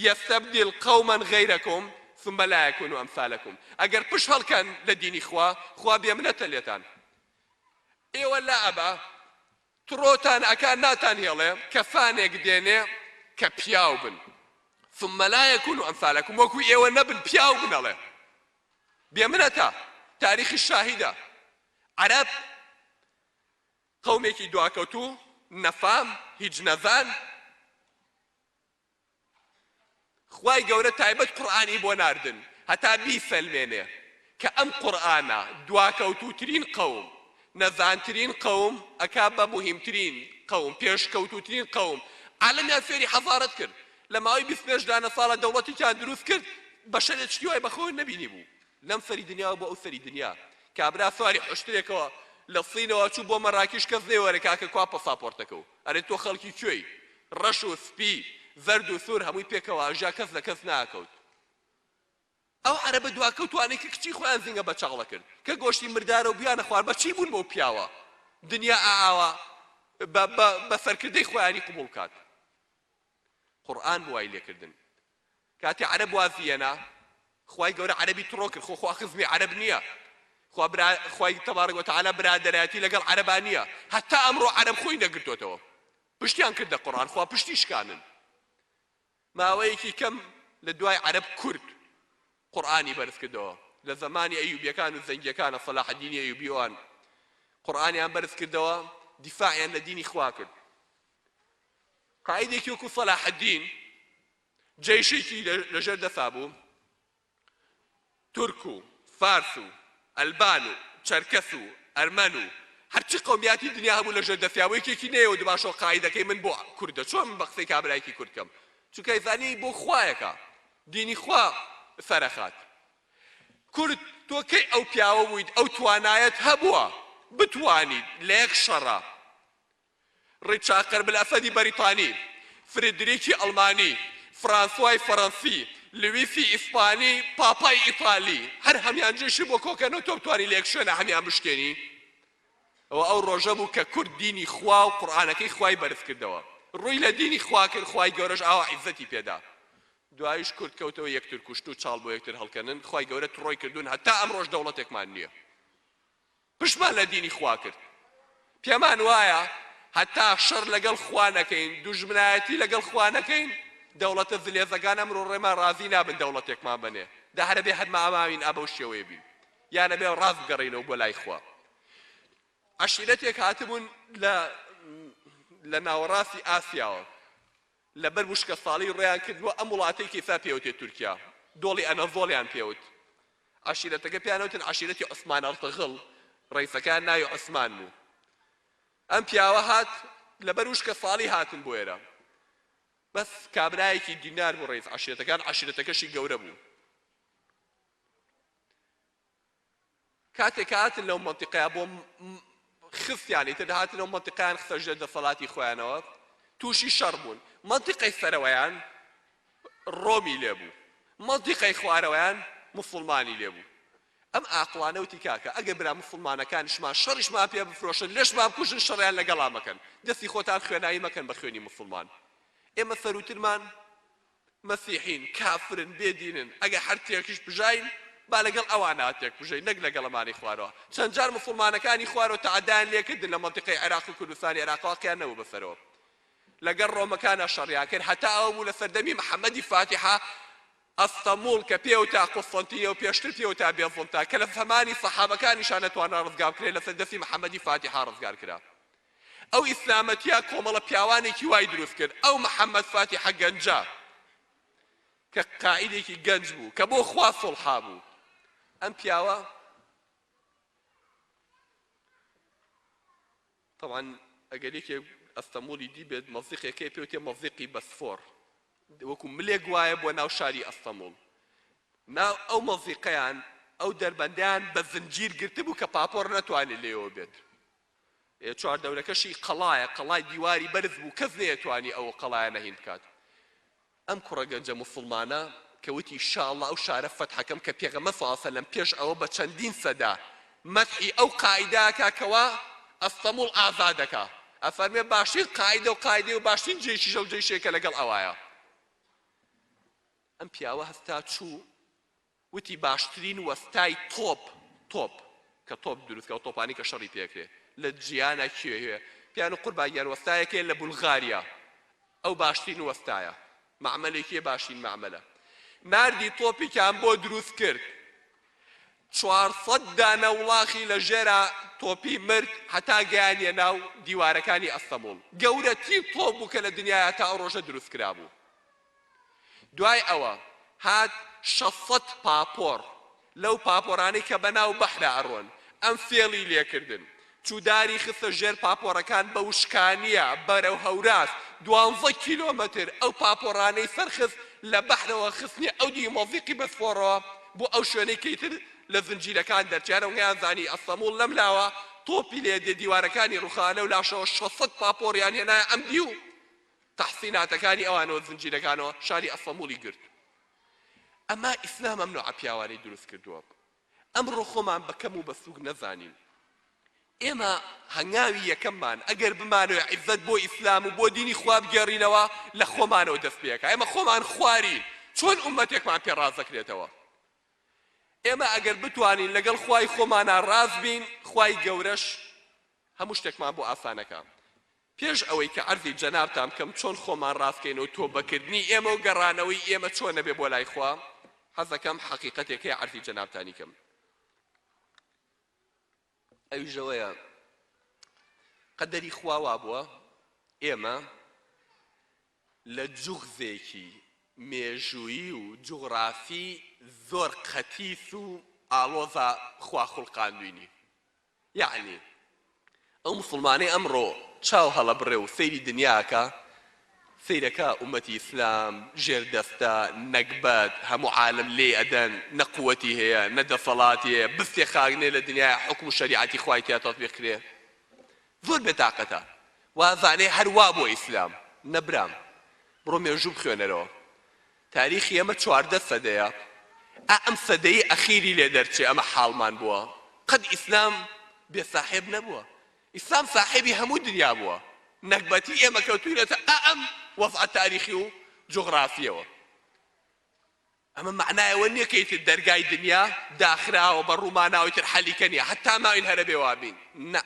یَسْتَبْدِلْ قَوْمًا غَیرَکُمْ ثُمَّ لَا یَکُونُوا أَمْثَالَکُمْ ئەگەر پشت هەڵکەن لە دینی خوا خوا بێ منەتە لێتان ئێوە لا ئەبا تڕۆتان ئەکا ناتان هێڵێ کەسانێک دێنێ کە پیاو بن ثم لا يكونوا أمثالكم وەکو ئێوە نەبن پیاو بن ئەڵێ بێ منەتە تاریخی شاهیدە عەرەب قەومێکی دواکەوتوو نەفام هیچ نەزان خوای گەورە تایبەت قورئانی بۆ ناردن هەتا بیسەلمێنێ کە ئەم قورئانە دواکەوتووترین قەوم نەزانترین قەوم ئەکا بە موهیمترین قەوم پێشکەوتووترین قەوم عالەمیان فێری حەزارەت کرد لە ماوەی 25 دانە ساڵە دەوڵەتێکیان دروست کرد بەشەرێک شتی وای بەخۆیان نەبینی بوو لەم سەری دنیاوە بۆ ئەو سەری دنیا کابرا سواری حوشترێکەوە لە سینەوە چوو بۆ مەراکیش کەس نەیوەرێ کاکە کوا پەساپۆرتەکە و ئەرێ تۆ خەڵکی کوێی ڕەش و سپی زەرد و سوور هەمووی پێکەوە ئەژیا کەس لە کەس ناکەوت ئەو عەرەبە دواکەوتوانەی کە کچی خۆیان زینگە بە چاڵە کرد کە گۆشتی مردارە و بیانە خوار بە چی بوون بەو پیاوە دنیا ئاوا بە سەرکردەی خۆیانی قبوڵ کات قورئان بوو وای لێکردن کاتێ عەرەب وازی هێنا خوای گەورە عەرەبی تڕۆ کرد خۆ خوا خزمی عەرەب نییە خوا برا خوای تبارک وتعالی برادەرایەتی لەگەڵ عەرەبا نییە هەتا ئەمڕۆ عەرەب خۆی نەگرتۆتەوە پشتیان کردە قورئان خوا پشتی شکانن ماوەیەکی کەم لە دوای عەرەب کورد قورئانی بەرز کردەوە لە زەمانی ئەیوبیەکان و زەنگیەکانە سەلاحەدینی ئەیوبی ئەوان قورئانیان بەرز کردەوە دیفاعیان لە دینی خوا کرد قائیدێکی وەکو سەلاحەدین جەیشێکی لەژێر دەسا بوو تورک و فارس و ئەلبان و چەرکەس و ئەرمەن و هەرچی قەومیاتی دنیا هەبوو لەژێر دەستیا بوو یەکێکی نەیەوە دوباشەوە قائیدەکەی من بۆ کوردە چۆن من بە قسەی کابرایەکی کورد کەم چونکە ئەیزانی بۆ خوایەکە دینی خوا سەرەخات کورد تۆ کەی ئەو پیاوە بوویت ئەو توانایەت هەبووە بتوانیت لە یەک شەڕە ڕیچارد قەربلئەسەدی بەریتانی، فریدریکی ئەڵمانی، فرانسوای فەرەنسی، لویسی ئیسپانی، پاپای ئیتالی، هەر هەمیان جەیشی بۆ کۆکەنەوە تۆ بتوانی لە یەک شوێنا هەمیان بشکێنی؟ ئەوە ئەو ڕۆژە بوو کە کورد دینی خوا و قورئانەکەی خوای بەرز کردەوە ڕووی لە دینی خوا کرد خوای گەورەش ئاوا عیزەتی پێدا دوایش کورد کەوتەوە یەکتر کوشتن و چاڵ بۆ یەکتر هەڵکەنن خوای گەورە تڕۆی کردوون هەتا ئەمڕۆش دەوڵەتێکمان نییە پشتمان لە دینی خوا کرد. پێمان وایە هەتا شەڕ لەگەڵ خوا نەکەین، دوژمنایەتی لەگەڵ خوا نەکەین، دەوڵەتە زلێزەکان ئەمڕۆ ڕێمان ڕازی نابن دەوڵەتێکمان بەنێ. دە هەر ئەبێ هەر ماماوین ئا بەو شێوەیە بین. یان ئەبێ ڕاست بگەڕێینەوە بۆ لای خوا. عەشیرەتێک هاتبوون لە لە ناوەڕاستی ئاسیاوە. لەبەر وشکەساڵی ڕێیان کرد بۆ ئەم وڵاتەی کە ئێستا پێوتێ تورکیا، دۆڵی ئەنەزۆڵیان پێوت. عەشیرەتەکە پێیان وتن عەشیرەتی عوسمان ئەرتغڵ، ڕەیسەکەیان ناوی عوسمان بوو. ئەم پیاوە هات لەبەر وشکە ساڵی هاتن بۆ ئێرە. بەس کابرایەکی دیندار بوو ڕەیس عەشیرەتەکان، عەشیرەتەکەشی گەورە بوو. کاتێک کە هاتن لەو مەنتیقەیە بۆ خستیان ئیتر هاتن ئەو مەنتیقەیان خستە ژێر دەسەڵاتی خۆیانەوە تووشی شەڕ بوون مەنتیقەی سەرەوەیان ڕۆمی لێ بوو مەنتیقەی خوارەوەیان موسڵمانی لێ بوو ئەم ئاقڵانە وتی کاکە ئەگەر برا موسڵمانەکانیشمان شەڕیشمان پێ بفرۆشن لەشمان بکوژن شەڕیان لەگەڵا مەکەن دەستی خۆتان خوێنایی مەکەن بە خوێنی موسڵمان ئێمە سەروترمان مەسیحین، کافرن، بێ دینن، ئەگەر هەر تێکیش پژاین با لەگەڵ ئەوانا تێک پژێین نەک لەگەڵ ئەمانەی خوارەوە. چەند جار موسڵمانەکانی خوارەوە تەعەدایان لێ کردن لە مەنتیقەی عێراق و کوردستانی عێراقەوە قیان نەبوو بەسەرەوە. لەگەڵ ڕۆمەکانا شەڕیان کرد هەتا ئەوە بوو لە سەردەمی محەمەدی فاتیحا ئەستەموڵ کە پێوتا قوستەنتینیە و پێشتر پێوتا بێزنتا کە لە زەمانی سەحابەکانیشا نەتوانرا ڕزگار بکرێت لەسەر دەستی محەمەدی فاتیحا ڕزگار کرا. ئەو ئیسلامەتیە کۆمەڵە پیاوانێکی وای دروست کرد، ئەو محەمەد فاتیحە گەنجە کە قائیدێکی گەنج بوو کە بۆ خوا سوڵحا بوو، ئەم پیاوە تەبعەن ئەگەر یەکێک ئەستەموڵی دیبێت مەزیقێکەیە پێوتێ مەزیقی بەسفۆر وەکو ملێک وایە بۆ ناو شاری ئەستەموڵ ناو ئەو مەزیقەیان ئەو دەربەندیان بە زنجیر گرتبوو کە پاپۆڕ نەتوانێت لێەوە بێت چواردەورەکەشی قەڵایە، قەڵای دیواری بەرز بوو، کەس نەیەتوانی ئەو قەڵایە نەهین بکات. ئەم کوڕە گەنجە موسڵمانە کە وتی شاڵڵا ئەو شارە فەتحەکەم کە پێغەمبەر صلی اللە علیە وسلم پێش ئەوە بە چەندین سەدە. مەدحی ئەو قائیدە ئەکا کەوا ئەستەموڵ ئازاد ئەکا، ئەفەرموێ باشترین قائیدە و قائیدەی و باشترین جەیشیش ئەو جەیشەیە کە لەگەڵ ئەوایە. ئەم پیاوە هەستا چوو وتی باشترین وەستای تۆپ، تۆپ کە تۆپ دروست کە ئەو تۆپانەی کە شەڕی پێکرێ لە جیهانا کوێیە؟ پێیان و قوربان گیان وەستایەک هەیە لە بولغاریا ئەو باشترین وەستایە مەعمەلێکی باشترین مەعمەلە ناردی تۆپێکیان بۆ دروست کرد 400 دانە وڵاخی لە ژێرا تۆپی مرد هەتا گەیانیە ناو دیوارەکانی ئەستەموڵ گەورەترین تۆپ بوو کە لە دنیایا تا ئەو ڕۆژە دروست کرابوو. دوای ئەوە هات 600 پاپۆڕ لەو پاپۆرانەی کە بەناو بەحرا ئەڕۆن ئەم فێڵی لێکردن چوو داری خستە ژێر پاپۆڕەکان بە وشکانیە بەرەو هەوراز دوانزە کیلۆمەتر ئەو پاپۆڕانەی سەرخست لە بەحرەوە خستنی ئەو دیو مەزیقی بەسفۆڕەوە بۆ ئەو شوێنەی کە ئیتر لە زنجیرەکان دەرچێ هەر ئەوەیان زانی ئەستەموڵ لەم لاوە تۆپی لێ دێ دیوارەکانی ڕوخا لەو لاشەوە 600 پاپۆڕیان هێنایە ئەم دیو تەحسیناتەکانی ئەوانەوە زنجیرەکانەوە شاری ئەستەموڵی گرت. ئەما ئیسلام ئەم نوعە پیاوانەی دروست کردووە. ئەمڕۆ خۆمان بە کەم و بە سوک نەزانین. ئێمە هەنگاوی یەکەممان ئەگەر بمانەوێ عیزەت بۆ ئیسلام و بۆ دینی خوا بگێڕینەوە لە خۆمانەوە دەست پێکا. ئێمە خۆمان خوارین چۆن ئوممەتێکمان پێ ڕاست دەکرێتەوە؟ ئێمە ئەگەر بتوانین لەگەڵ خوای خۆمانا ڕاست بین خوای گەورەش هەموو شتێکمان بۆ ئاسانەکا. پێش ئەوەی کە عەرزی جەنابتان بکەم چۆن خۆمان ڕاست کەین و تۆبەکردنی ئێمە و گەڕانەوەی ئێمە چۆن ئەبێ بۆ لای خوا، حەزەکەم حەقیقەتێک هەیە عەرزی جەنابتانی کەم. ئەویش ئەوەیە قەدەری خوا وابووە ئێمە لە جوغزێکی مێژوویی و جوغرافی زۆر قەتیس و ئاڵۆزا خوا خوڵقاندوینی. یەعنی ئەو موسڵمانەی ئەمڕۆ چاو هەڵەبڕێ و سەیری دنیا ئەکا سەیرەکا ئومەتی ئیسلام ژێر دەستە نەگبەت هەموو عالەم لێی ئەدەن نە قوەتی هەیە نە دەسەڵاتی هەیە بستێ خاک نێ لە دنیایا حوکم و شەریعەتی خوای تیا تەتبیق کرێ زۆر بێتاقەتە وازانێ هەر وا بووە ئیسلام نە برام بڕۆ مێژوو بخوێنەرەوە تاریخی ئێمە 14 سەدەیە ئا ئەم سەدەی ئەخیری لێ دەرچێ ئەمە حاڵمان بووە قەت ئیسلام بێ ساحێب نەبووە ئیسلام ساحێبی هەموو دنیا بووە نەگبەتی ئێمە کەوتوینەتە ئا ئەم وەزعە تاریخی و جوغرافیەوە ئەمە مەعنای ئەوە نییە کە ئیتر دەرگای دنیا داخراوە بە ڕووماناوە ئیتر حەلیکە نییە هەتا ماوین هەرە بێ وابین نا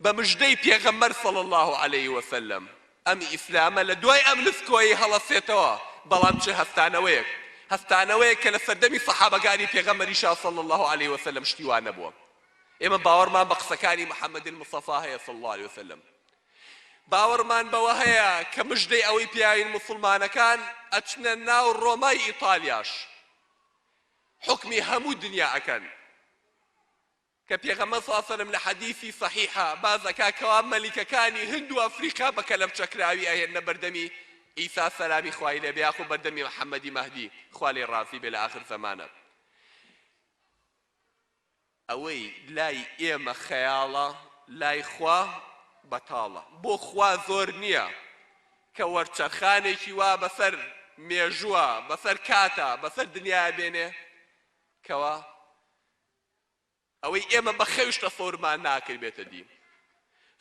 بە مژدەی پێغەمبەر صلی اللە علیه وسلم ئەم ئیسلامە لە دوای ئەم نسکۆیەی هەڵەسێتەوە، بەڵام چ هەستانەوەیەک، هەستانەوەیەک کە لە سەردەمی سەحابەکانی پێغەمبەریشا صلی اللە علیه وسلم شتی وا نەبووە. ئێمە باوەڕمان بە قسەکانی محمد المصطفی هەیە صلی اللە علیه وسلم، باوەڕمان بەوە هەیە کە مژدەی ئەوەی پیاوین موسڵمانەکان ئەچنە ناو ڕۆمای ئیتالیاش حوکمی هەموو دنیا ئەکەن. کە پێغەمبەر صلی اللە علیە وسلم لە حەدیسی صەحیحا باس ئەکا کەوا مەلیکەکانی هند و ئەفریقا بە کەلەپچەکراوی ئەهێننە بەردەمی عیسا سەلامی خوای لێ بێ یاخۆ بەردەمی محەممەدی مەهدی خوا لێی ڕازی بێ لە ئاخر زەمانە ئەوەی لای ئێمە خەیاڵە لای خوا بەتاڵە بۆ خوا زۆر نییە کە وەرچەرخانێکی وا بەسەر مێژووە بەسەر کاتە بەسەر دنیایا بێنێ کەوا ئەوەی ئێمە بە خەویش تەسەورمان ناکرد بێتە دی.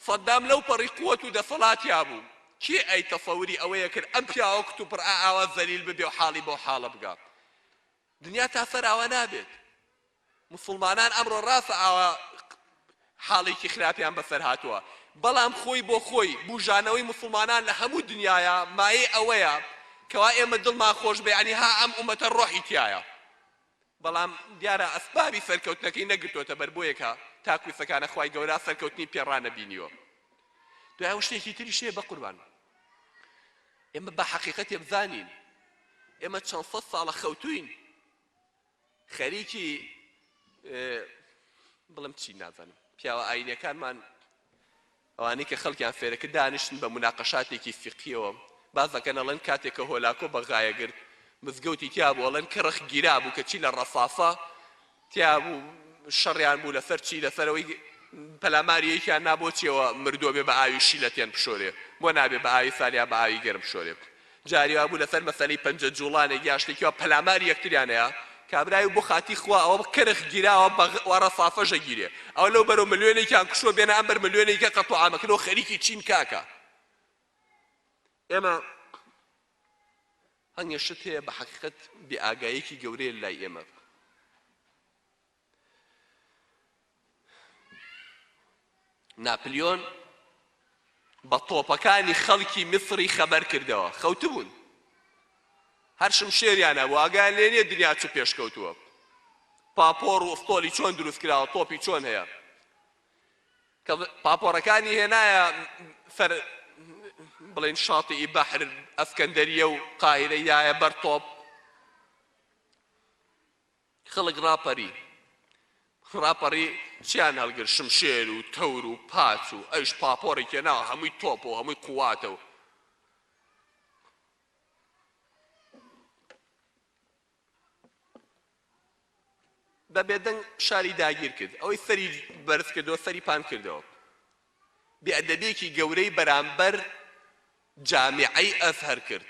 سەدام لەو پەڕی قوەت و دەسەڵاتیا بوو. کێ ئەی تەسەوری ئەوەیە کرد ئەم پیاوە کتوپڕ ئا ئاوا زەلیل ببێ و حاڵی بەو حاڵە بگا. دنیا تا سەر ئاوا نابێت. موسڵمانان ئەمڕۆ ڕاستە ئاوا حاڵێکی خراپیان بەسەر هاتووە، بەڵام خۆی بۆ خۆی بوژانەوەی موسڵمانان لە هەموو دنیایا مایەی ئەوەیە کەوا ئێمە دڵمان خۆش بێ یانی ها ئەم ئومەتە ڕۆحی تیایە. بەڵام دیارە ئەسبابی سەرکەوتنەکەی نەگرتۆتە بەر بۆیەکە تا کوسەکانە خوای گەورە سەرکەوتنی پێ ڕانەبینیوە. دوای ئەوە شتێکی تریش هەیە بەقوربان ئێمە بە حەقیقەتێ بزانین ئێمە چەند سەد ساڵە خەوتوین خەریکی بڵم چی نازانم پیاوە ئاینەکانمان ئەوانەی کە خەڵکیان فێرەکرد دانیشتن بە موناقەشاتێکی فیقهیەوە باس دەکەن ئەڵێن کاتێک کە هۆلاکۆ بەغایە گرت مزگەوتی تیا بوو ئەڵێن کەڕخ گیرابوو کەچی لە ڕەسافە تیا بوو شەڕیان بوو لەسەر چی لەسەر ئەوەی پەلاماری یەکیان نا بۆچیەوە مردووە بێ بە ئاوی شیلەتێن بشۆرێ بۆ نابێ بە ئاوی سارد یا بە ئاوی گەرم بشۆرێ جاری وا بوو لەسەر مەسەلەی پەنجە جوڵانێک یا شتێکی وا پەلاماری یەکتریان هەیە. کابرای بۆ خاتی خوا ئەوە کەرخ گیراوە بە وا ڕەسافەش ئەگیرێ ئەوە لەو بەرەو ملیۆنێکیان کوشتوە بێنە ئەم بەر ملیۆنێکە قەتڵ و عامەکردنەوە خەریکی چین کاکە ئێمە هەنگێ شت هەیە بە حەقیقەت بێ ئاگاییەکی گەورەیە لای ئێمە. ناپلیۆن بە تۆپەکانی خەڵکی میسری خەبەر کردەوە خەوتبوون هەر شمشێریان هەبوو ئاگایان لێ نییە دنیا چ پێشکەوتووە پاپۆڕ و ئوستۆلی چۆن دروست کراوە تۆپی چۆن هەیە کە پاپۆڕەکانی هێنایە سەر بڵێن شاتیئی بەحر ئەسکەندەریە و قاهیرە یایە بەر تۆپ خەڵک ڕاپەری ڕاپەڕی چیان هەڵگر شمشێر و تەور و پاچ و ئەویش پاپۆڕێکی هێناوە هەمووی تۆپ و هەمووی قوواتە و بە بێدەنگ شاری داگیر کرد ئەوەی سەری بەرز کردەوە سەری پان کردەوە بێئەدەبیەکی گەورەی بەرامبەر جامیعەی ئەزهەر کرد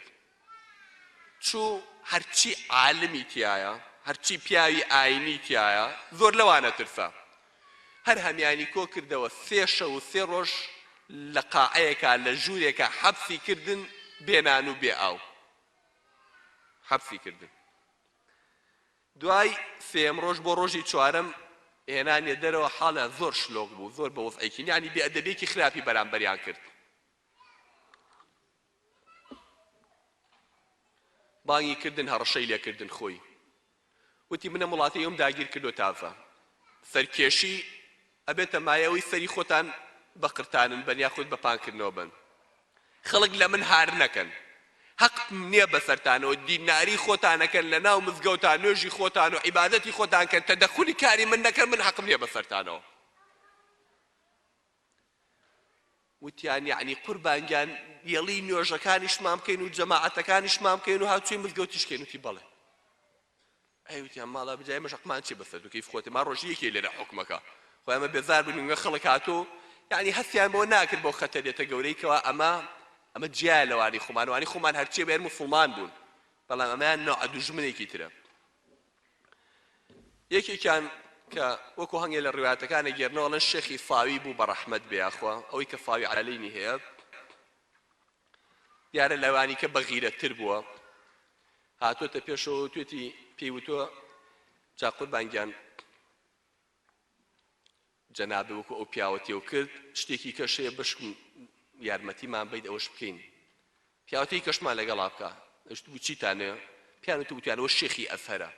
چوو هەرچی عالمی تیایە هەرچی پیاوی ئاینی تیایە زۆر لەوانە ترسا هەر هەمیانی کۆ کردەوە سێ شەو و سێ ڕۆژ لە قاعەیەکا لە ژوورێکا حەبسی کردن بێ نان و بێ ئاو حەبسی کردن دوای سێیەم ڕۆژ بۆ ڕۆژی چوارەم هێنانیە دەرەوە حاڵیان زۆر شلۆق بوو زۆر بە وەزعێکی یانی بێ ئەدەبیەکی خراپی بەرامبەریان کرد بانگی کردن هەڕەشەی لێکردن خۆی وتی من ئەم وڵاتەی ئەوم داگیر کردو تازە سەرکێشی ئەبێتە مایەی ئەوەی سەری خۆتان بە قرتانن بەن یاخود بە پانکردنەوە بەن. خەڵک لە من هار نەکەن. هەقم نیە بەسەرتانەوە دیناری خۆتان ئەکەن لە ناو مزگەوتا نوێژی خۆتان و عیبادەتی خۆتان کەن تەدەخولی کاری من نەکەن من هەقم نیە بەسەرتانەوە. وتیان یەعنی قوربان گیان یەڵی نوێژەکانیشمان بکەین و جەماعەتەکانیشمان بکەین و هاوچووی مزگەوتیش کەین وتی بەڵێ. ئەی وتیان ماڵا بجا ئێمەش حەقمان چیە بەسەر تۆ کەیف خۆتە ما ڕۆژی یەکێ لێرە حوکمەکە خۆ ئێمە بێزار بووین وە خەڵک هاتوو یعنی هەستیان بەوە ناکرد بەو خەتەریەتە گەورەی کەوا ئەمە ئەمە جیایە لەوانی خۆمان وانی خۆمان هەرچیە بێن موسڵمان بوون بەڵام ئەمەیان نەوعە دوژمنێکی ترە یەکێکیان کە وەکو هەنگێ لە ڕوایەتەکانە گێرنەوە ئەڵێن شێخی ساوی بوو بە ڕەحمەت بێ یاخوا ئەوەی کە ساوی عەلەینی هەیە دیارە لەوانی کە بەغیرەتتر بووە هاتۆتە پێشەوە وتوێتی پێی وتووە جا قوربان گیان جەنابی وەکو ئەو پیاوەتیەو کرد شتێکی کەش هەیە بەشکم یارمەتیمان بیت ئەوەش بکەین پیاوەتی کەشمان لەگەڵا بکە ئەشت چیتانێ پیان وتو وتیانەوە شێخی ئەزهەرە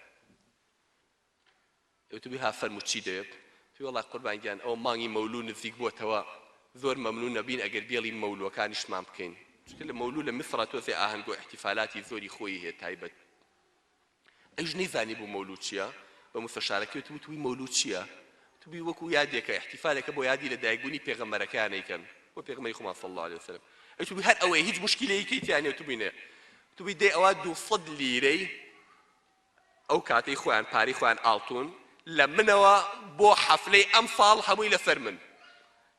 وتبوی ها فەرموو چی دەوێت؟ وتی وەڵا قوربان گیان ئەوە مانگی مەولوو نزیک بۆتەوە زۆر مەمنوون ئەبین ئەگەر بێڵی مەولووەکانیشمان بکەین چونکە لە مەولوو لە میسرا تۆزێ ئاهەنگ و ئیحتیفالاتی زۆری خۆی هەیە تایبەت ئەویش نەیزانیبوو مەولوو چییە بە موستەشارەکەی وتبوو وتبووی مەولوو چییە؟ وتبووی وەکوو یادێکە ئیحتیفالێکە بۆ یادی لەدایکبوونی پێغەمبەرەکەیان ئەیکەن بۆ پێغەمبەری خۆمان صلی اللە علیە وسلم ئەویش وتبووی هەر ئەوەیە هیچ موشکیلەیەکی تیا نییە وتبووی نە وتبووی دەی ئەوە 200 لیرەی ئەو کاتەی خۆیان پارەی خۆیان ئاڵتون لە منەوە بۆ حەفلەی ئەمساڵ هەمووی لەسەر من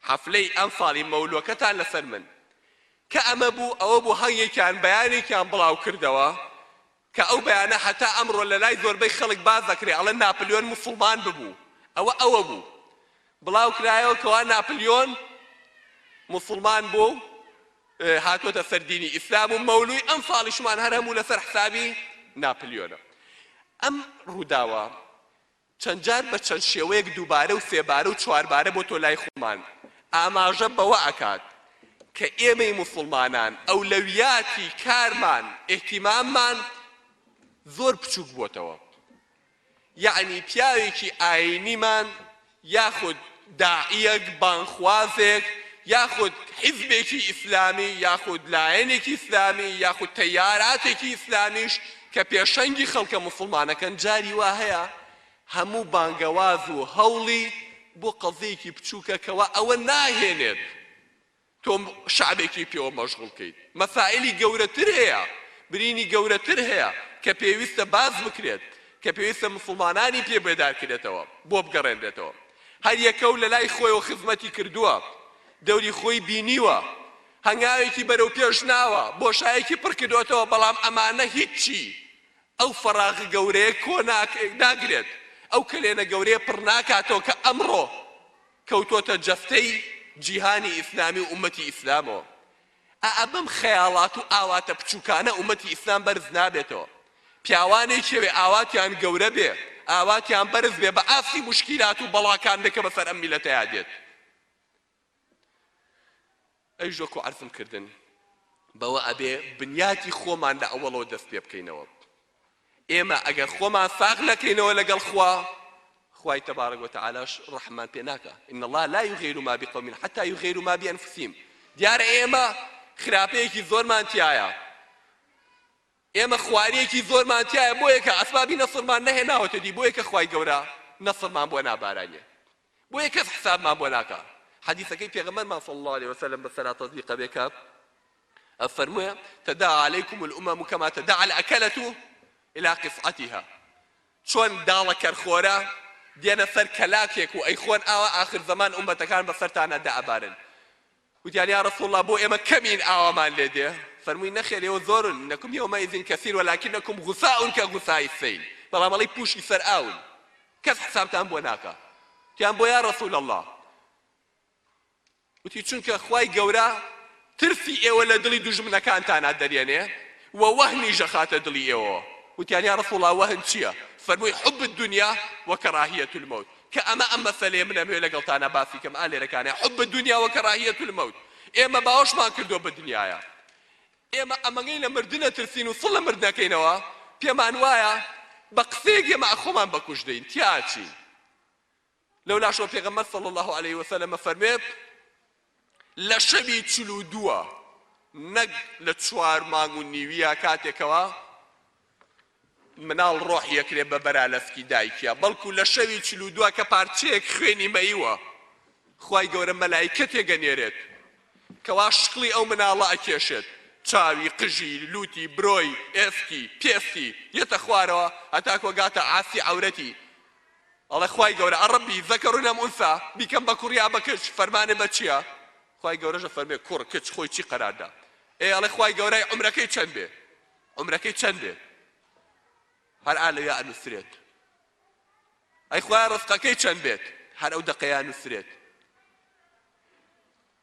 حەفلەی ئەمساڵی مەولوەکەتان لەسەر من کە ئەمە بوو ئەوە بوو هەنگێکیان بەیانێکیان بڵاو کردەوە کە ئەو بەیانە هەتا ئەمڕۆ لە لای زۆربەی خەڵک باس دەکرێ ئەڵێن ناپلیۆن موسڵمان ببوو ئەوە ئەوە بوو بڵاو کرایەوە کەوا ناپلیۆن موسڵمان بوو هاتۆتە سەر دینی ئیسلام و مەولوی ئەمساڵیشمان هەر هەموو لەسەر حسابی ناپلیۆنە. ئەم ڕووداوە چەند جار بە چەند شێوەیەک دووبارە و سێبارە و چواربارە بۆتۆ لای خۆمان ئاماژە بەوە ئەکات کە ئێمەی موسڵمانان ئەولەویاتی کارمان ئیهتیماممان زۆر بچووک بۆتەوە. یەعنی پیاوێکی ئاینیمان یاخود داعیەک، بانگخوازێک، یاخود حیزبێکی ئیسلامی یاخود لایەنێکی ئیسلامی یاخود تەیاراتێکی ئیسلامیش کە پێشەنگی خەڵکە موسڵمانەکەن جاری وا هەیە هەموو بانگەواز و هەوڵی بۆ قەزیەکی بچووکە کەوا ئەوە ناهێنێت تۆ شەعبێکی پێوە مەشغوڵ کەیت. مەسائیلی گەورەتر هەیە، برینی گەورەتر هەیە کە پێویستە باس بکرێت، کە پێویستە موسڵمانانی پێ بێدار کرێتەوە، بۆ بگەڕێنرێتەوە. هەر یەکە و لەلای خۆیەوە خزمەتی کردووە، دەوری خۆی بینیوە، هەنگاوێکی بەرەو پێش ناوە، بۆشایەکی پڕ کردۆتەوە، بەڵام ئەمانە هیچی. ئەو فەراغە گەورەیە کۆ ناگرێت، ئەو کەلێنە گەورەیە پڕ ناکاتەوە کە ئەمڕۆ کەوتۆتە جەستەی جیهانی ئیسلامی و ئوممەتی ئیسلامەوە. ئا بەم خەیاڵات و ئاواتە بچوکانە ئوممەتی ئیسلام بەرز نابێتەوە. پیاوانێکی هەبێ ئاواتیان گەورە بێ، ئاواتیان بەرز بێ بە ئاستی موشکیلات و بەڵاکان بێ کە بەسەر ئەم میللەتەیا دێت. ئەویش وەکو عەرزم کردن بەوە ئەبێ بنیاتی خۆمان لە ئەوەڵەوە دەست پێ بکەینەوە. ئێمە ئەگەر خۆمان ساغ نەکەینەوە لەگەڵ خوا، خوای تبارک و تعالیش ڕەحممان پێ ناکا. ان اللە لا یغیر ما بقوم حتی یغیروا ما بانفسهم. دیارە ئێمە خراپەیەکی زۆرمان تیایە، ئێمە خواریەکی زۆرمان تیایە، بۆیە کە ئەسبابی نەسرمان نەهێناوەتە دی، بۆیە کە خوای گەورە نەسرمان بۆ نابارانێ. بۆیە کەس حسابمان بۆ ناکا. حەدیسەکەی پێغەمبەرمان صلی اللە علیە وسلم بەسەرا تەطبیق ئەبێ کە ئەفەرموێ تداعى علیکم الامم کما تداعى الاکلة الی قصعتها چۆن داڵە کەرخۆرە دێنە سەر کەلاکێک و ئەیخۆن ئاوا ئاخر زەمان ئومەتەکان بەسەرتانا دائەبارن وتیان یا رسول اللە بۆ ئێمە کەمین ئاوامان لێ دێ؟ فەرمووی نەخێر ئێوە زۆرن، انکم یومئذ کثیر ولکنکم غثاء کغثاء السیل، بەڵام ئەڵێی پووشی سەر ئاون کەس حسابتان بۆ ناکا. وتیان بۆ یا رسول اللە؟ وتی چونکە خوای گەورە ترسی ئێوە لە دڵی دوژمنەکانتانا دەرێنێ و وەهنیش ئەخاتە دڵی ئێوەوە. وتیان یا رسول اللە وەهن چییە؟ فەرمووی حب الدنیا وکراهیە الموت. کە ئەمە ئەم مەسەلەیە من ئەمەوێ لەگەڵتانا باسی کەم ئا لێرەکانە حب الدنیا وکراهیە الموت ئێمە باوەشمان کردووە بە دنیایا ئێمە ئەمەگەی لە مردن ئەترسین و سڵ لە مردن ئەکەینەوە پێمان وایە بە قسەیەک ئێمە ئەخۆمان بەکوش دەین تیا ئەچین لەولاشەوە پێغەمبەر صلی الله علیه وسلم ئەفەرموێ لە شەوی 42 نەک لە چوار مانگ و نیویە کاتێکەوە مناڵ ڕۆحی ئەکرێ بە بەرا لە سکی دایکیا بەڵکو لە شەوی 42 کە پارچەیەک خوێنی مەیوە خوای گەورە مەلایکەتێک ئەنێرێت کەوا شکڵی ئەو مناڵە ئەکێشێت چاوی قژی لوتی برۆی ئێسکی پێستی یەتە خوارەوە هەتاکو ئەگاتە ئاستی عەورەتی ئەڵێ خوای گەورە ئەڕەبی ذکر ام انثی بیکەم بە کوڕ یا بە کچ فەرمانێ بە چیە خوای گەورەش ئەفەرمێ کوڕ کچ خۆی چی قەرار دا ئێ ئەڵێ خوای گەورای عومرەکەی چەند بێ عومرەکەی چەند بێ هەر ئا لەویا ئەنووسرێت ئەی خوایە ڕزقەکەی چەند بێت هەر ئەو دەقەیە نووسرێت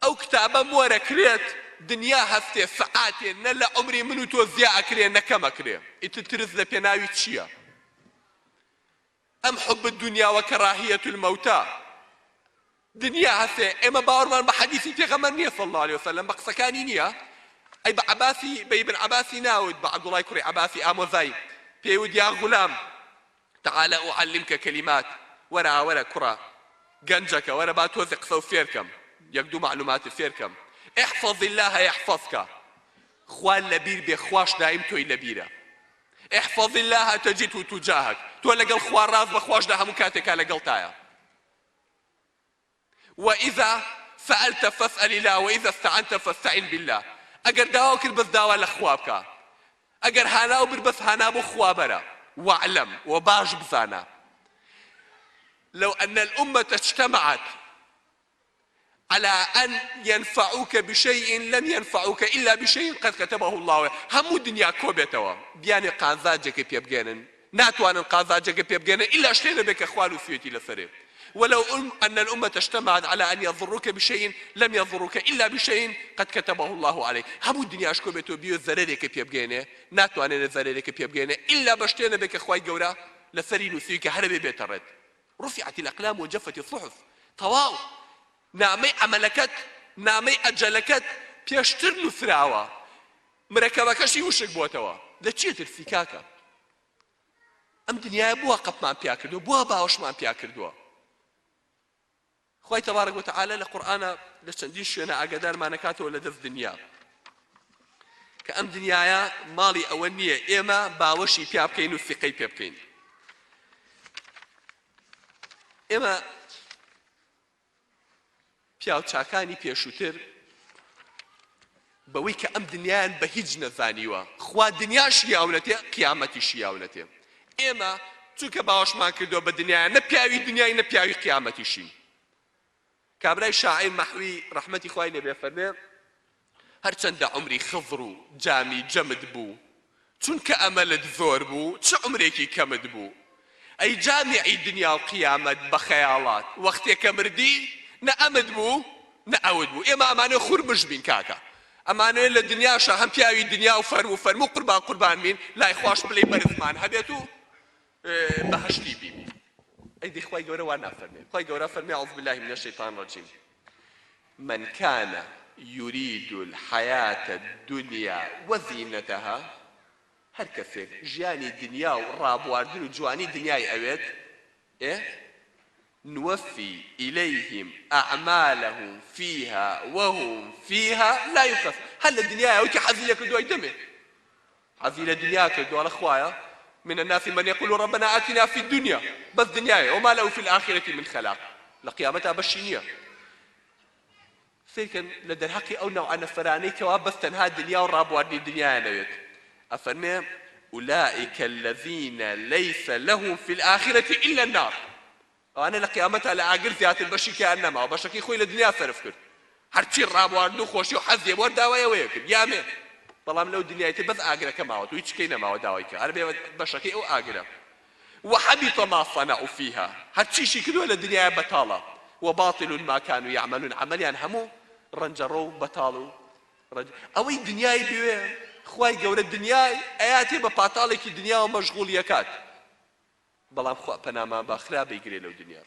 ئەو کتابە مۆرەکرێت دنیا هەستێ سەعاتێ نە لە عومری من و تۆ زیا ئەکرێ نە کەم ئەکرێ ئیتر ترس لە پێناوی چییە؟ ئەم حب الدنیا و کراهیە الموتە دنیا هەسێ ئێمە باوەڕمان بە حەدیسی پێغەمبەر نییە صلی اللە علیە وسلم بە قسەکانی نییە ئەی بە عەباسی بە ئیبن عەباسی ناوت بە عەبدوڵای کوڕی عەباسی ئامۆزای پێی وت یا غلام تعال اعلمک کلمات وەرە وەرە کوڕە گەنجەکە وەرە با تۆزێ قسە و فێرکەم یەک دوو معلومات فێرکەم احفظ الله يحفظك خوا لەبیر بێ خواش دایم تۆی لەبیرە احفظ اللە تجده تجاهک تۆ لەگەڵ خوا ڕاست بە خواش لە هەموو کاتێکا لەگەڵتایە وإذا سألت فاسأل الله وإذا استعنت فاستعن بالله ئەگەر داوا کرد بەس داوا لە خوا بکە ئەگەر هانا و بر بەس هانا بۆ خوا بەرە واعلم و باش بزانە لو أن الأمة اجتمعت علی ان ینفعوک بشیء لم ینفعوک الا بشیء قد کتبه اللە هەموو دنیا کۆبێتەوە بیانێ قازانجێکت پێ بگەیەنن ناتوانن قازانجێکت پێ بگەیەنن ئیلا شتێ نەبێ کە خوا نووسیوێتی لەسەرێ ولو ان الامة اجتمعت على ان يضروك بشيء لم يضروك الا بشيء قد كتبه الله عليك هەموو دنیاش کۆبێتەوە بیێ زەرەرێکت پێ بگەیەنێ ناتوانێت زەرەرێکت پێ بگەیەنێ ئیلا بە شتێ نەبێ کە خوای گەورە لەسەری نووسیوی کە هەرەبێ بێتە ڕێت رفعت الاقلام وجفت الصحف تەواو نامەی عەمەلەکەت نامەی ئەجەلەکەت پێشتر نوسراوە مرەکەبەکەشی وشک بۆتەوە لە چی ترسی کاکە ئەم دنیایە بووە قەپمان پیا کردووە بووە باوەشمان پیا کردووە خوای تبارک وتعالی لە قورئانا لە چەندین شوێنە ئاگادارمان ئەکاتەوە لە دەست دنیا کە ئەم دنیایە ماڵی ئەوە نییە ئێمە باوەشی پیا بکەین و سیقەی پێ بکەین ئێمە پیاوچاکانی پێشووتر بەوەی کە ئەم دنیایان بە هیچ نەزانیوە خوا دنیاشی یاونەتێ قیامەتیشی یاونەتێ ئێمە چونکە باوەشمان کردووە بە دنیایا نە پیاوی دنیای نە پیاوی قیامەتیشین کابرای شاعیر مەحوی ڕەحمەتی خوای لێ بێ فەرمێ هەرچەندە عومری خضر و جامی جەمد بوو. چونکە ئەمەلت زۆر بوو چ عومرێکی کەمت بوو ئەی جامیعی دنیا و قیامەت بە خەیاڵات وەختێ کە مردی نە ئەمت بوو نە ئەوت بوو ئێمە ئەمانەوێ خورمژ بین کاکە ئەمانەوێ لە دنیاشا هەم پیاوی دنیا و فەرموو فەرموو قوربان قوربان بین لای خواش پلەی بەرزمان هەبێت و بەهەشتی بین ئەی دەی خوای گەورە وا نافەرمێ خوای گەورە فەرمی اعوذ بالله من الشیطان الرجیم من کان یرید الحیاة الدنیا وزینتها هەر کەسێک ژیانی دنیا و ڕابواردن و جوانی دنیای ئەوێت ئێ نوفی الیهم اعمالهم فیها وهم فیها لا یبخسون هەر لە دنیایا وتی حەزی لێ کردووە ئەیدەمێ حەزی لە دنیا کردووە ئەڵێ خوایە من الناس من یقول ربنا آتنا فی الدنیا بەس دنیایە وما له فی الآخرة من خلاق لە قیامەتا بەشی نییە سەیرکەن لە دەرهەقی ئەو نەوعە نەفەرانەی کەوا بەس تەنها دنیا و ڕابواردنی دنیایان ئەوێت ئەفەرمێ اولئک الذین لیس لهم فی الآخرة الا النار ئەوانە لە قیامەتا لە ئاگر زیاتر بەشیکیان نەماوە بەشەکەی خۆی لە دنیا سەرف کرد هەرچی ڕابواردن و خۆشی و حەزیە بۆ داوای ئەوەیە کرد یامێ بەڵام لەو دنیای تر بەس ئاگرەکە ماوە تو هیچ کەی نەماوە داوای کە هەر بێ بەشەکەی ئەو ئاگرە وحبط ما صنعوا فيها هەرچیشی کردووە لە دنیایا بەتاڵە وباطل ما كانوا يعملون عەمەلیان هەموو ڕەنجەڕۆ و بەتاڵ و ڕەنج ئەوەی دنیای بوێ خوای گەورە دنیای ئەیاتێ بە پاتاڵێکی دنیاوە مەشغوڵی ئەکات بەڵام خوا پەنامان با خراپەی گرێ لەو دنیا.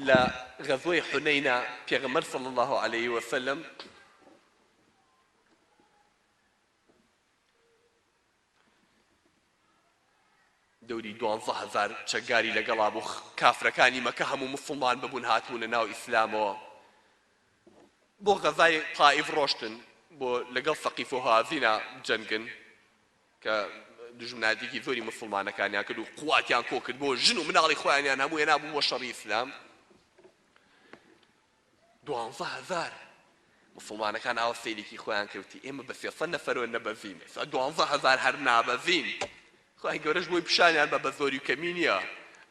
لە غەزوەی حونەینا پێغەمبەر صلی اللە علیه وسلم دەوری 12 هەزار چەکگاری لەگەڵا بوو کافرەکانی مەکە هەموو موسڵمان ببوون هاتبوونە ناو ئیسلامەوە بۆ غەزای تائیف ڕۆشتن بۆ لەگەڵ سەقیف و هازینا جەنگن کە دوژمنایەتێکی زۆری موسڵمانەکانیان کرد و قواتیان کۆ کرد بۆ ژن و مناڵی خۆیانیان هەموو هێنا بوو بۆ شەڕی ئیسلام 12 هەزار موسڵمانەکان ئاوا سەیرێکی خۆیان کرد وتی ئێمە بە 300 نەفەرەوە نەبەزین ئێستا 12 هەزار هەر نابەزین خوای گەورەش بۆی پیشانیان بە بەزۆری و کەمی نییە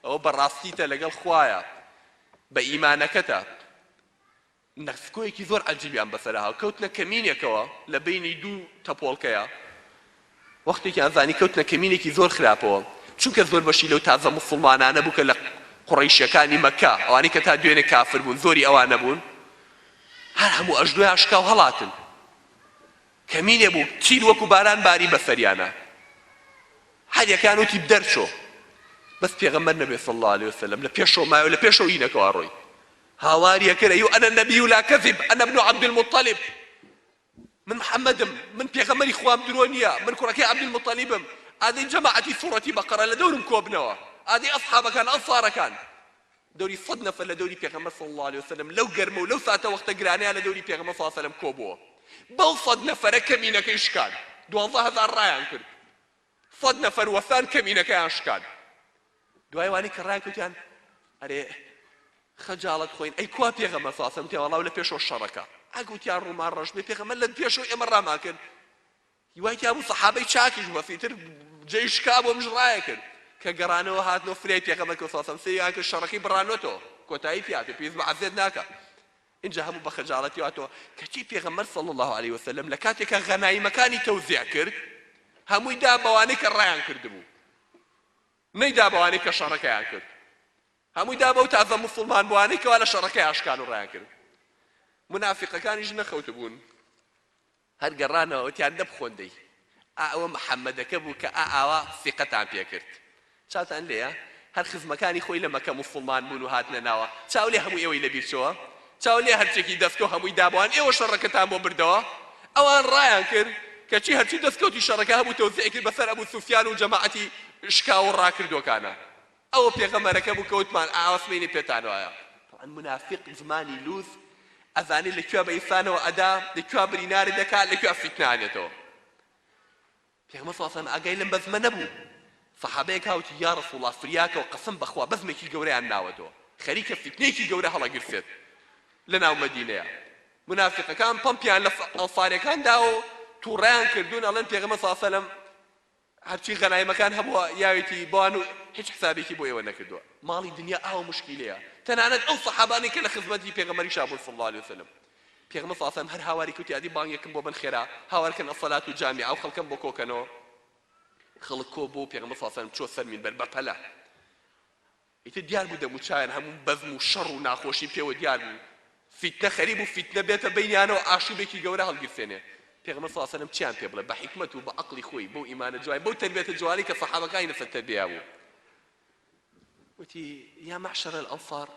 ئەوە بەڕاستیتە لەگەڵ خوایە بە ئیمانەکەتە نەسکۆیەکی زۆر عەجیبیان بەسەرا هات، کەوتنە کەمینێکەوە لە بەینی دوو تەپۆڵکەیا، وەختێکیان زانی کەوتنە کەمینێکی زۆر خراپەوە، چونکە زۆر بەشی لەو تازە موسڵمانانە بوو کە لە قوڕەیشیەکانی مەککە، ئەوانەی کە تا دوێنێ کافر بوون، زۆری ئەوانە بوون، هەر هەموو ئەژنۆیان شکا و هەڵاتن. کەمینێ بوو، تیر وەکو باران باری بەسەریانا. هەر یەکەیان وتی دەرچۆ. بەس پێغەمبەر نەبێ صلی اللە علیە وسلم لە پێشەوە مایەوە، لە پێشەوە هینەکەوە ڕۆی. هاواری ئەکرد ئەیو انا النبی لا کذب انا ابن عبد المطلب من محمدم من پێغەمبەری خوام درۆ نییە من کوڕەکەی عبد المطلبم ئادەی جەماعەتی سوڕەتی بەقەرە لە دەورم کۆبنەوە ئادەی ئەسحابەکان ئەنصارەکان دەوری سەد نەفەر لە دەوری پێغەمبەر صلی الله علیه وسلم لەو گەرمە و لەو ساتە وەختە گرانەیە لە دەوری پێغەمبەر صلی الله علیه وسلم کۆبووە بەو سەد نەفەرە کەمینەکەی شکان 12 هەزار ڕایان کرد سەد نەفەر وەستان کەمینەکەیان شکان دوای وانەی کە ڕایان کەوتیان ئەرێ خەجاڵەت خۆین ئەی کوا پێغەمبەر صلی الله علیه و سلم وتیان وەڵا لە پێشەوە شەڕەکە ئەگ وتیان ڕوومان ڕەش بێ پێغەمبەر لە پێشەوە ئێمە ڕامان کرد هیوای تیا بوو سەحابەی چاکیش بوو ئیتر جێی شکا بۆ منش ڕایە کرد کە گەڕانەوە هاتنەوە فریای پێغەمبەر کەوت صلی الله علیه و سلم سەیریان کرد شەڕەکەی بڕانۆتەوە کۆتایی پیاتێ پێویست بە عەزێت ناکا ئینجا هەموو بە خەجاڵەتی هاتەوە کەچی پێغەمبەر صلی اللە علیە وسلم لە کاتێکا غەنایمەکانی تەوزیع کرد هەمووی دا بەوانەی کە ڕایان کردبوو نەیدا بەوانەی کە شەڕەکەیان کرد هەمووی دا بەو تازە موسڵمان بووانەی کەوا لە شەڕەکەیان شکان و ڕایان کرد مونافیقەکانیش نەخەوتبوون هەر گەڕانەوە وتیان دە بخۆن دەی ئا ئەوە محەمەدەکە بوو کە ئا ئاوا سیقەتان پێ کرد چاوتان لێیە هەر خزمەکانی خۆی لە مەکە موسڵمان بوون و هاتنە ناوە چاو لێ هەموو ئێوەی لەبیر چۆوە چاو لێ هەرچێکی دەستکەوت هەمووی دابوان ئێوە شەڕەکەتان بۆ بردەوە ئەوان ڕایان کرد کەچی هەرچی دەستکەوتی شەڕەکە هەبوو تەوزیعی کرد بەسەر ئەبو سوفیان و جەماعەتی شکاو و ڕاکردوەکانا ئەوە پێغەمبەرەکە بوو کە وتمان ئاوا سبەینێ پێتان وایە. تەبعەن مونافیق زمانی لوس ئەزانێ لە کوێ بە ئینسانەوە ئەدا، لە کوێ برینارت دەکا، لە کوێ فیتنە ئەنێتەوە. پێغەمبەر صلی اللە علیە وسلم ئاگای لەم بەزمە نەبوو. سەحابەیەک هاوتی یا رسول اللە فریاکەوە قەسەم بەخوا بەزمێکی گەورەیان ناوەتەوە خەریکە فیتنەیەکی گەورە هەڵەگرسێت لە ناو مەدینەیە. مونافیقەکان پەمپیان لە ئەنصاریەکان داوە و توڕەیان کردوون ئەڵێن پێغەمبەر صلی اللە علیە وسلم هەرچی غەنایمەکان هەبووە یاوێتی بەوان و هیچ حسابێکی بۆ ئێوە نەکردووە. ماڵی دنیا ئاوا موشکیلەیە تەنانەت ئەو سەحابانەی کە لە خزمەتی پێغەمبەریشا بوون صلی اللە علیە وسلم. پێغەمبەر صلی اللە علیە وسلم هەر هاواری کرد وتی ئەدی بانگێکم بۆ بەن خێرا هاوار کەن الصلاة جامعە و خەڵکەم بۆ کۆکەنەوە. خەڵک کۆ بۆ و پێغەمبەر صلی اللە علیە وسلم چۆ سەر مینبەر بە پەلە. ئیتر دیار بوو دەموچاویان هەموو بەزم و شەڕ و ناخۆشی پێوە دیار بوو. فیتنە خەریک بوو فیتنە بێتە بەینیانەوە ئاشوبێکی گەورە هەڵگیرسێنێ. پێغەمبەر صلی اللە علیە وسلم چیان پێ بڵێ بە حیکمەت و بە عەقڵی خۆی بەو ئیمانە جوانی بەو تەربیەتە جوانەی کە سەحابەکانی لەسەر تەربیە بوو وتی یا معشر الانصار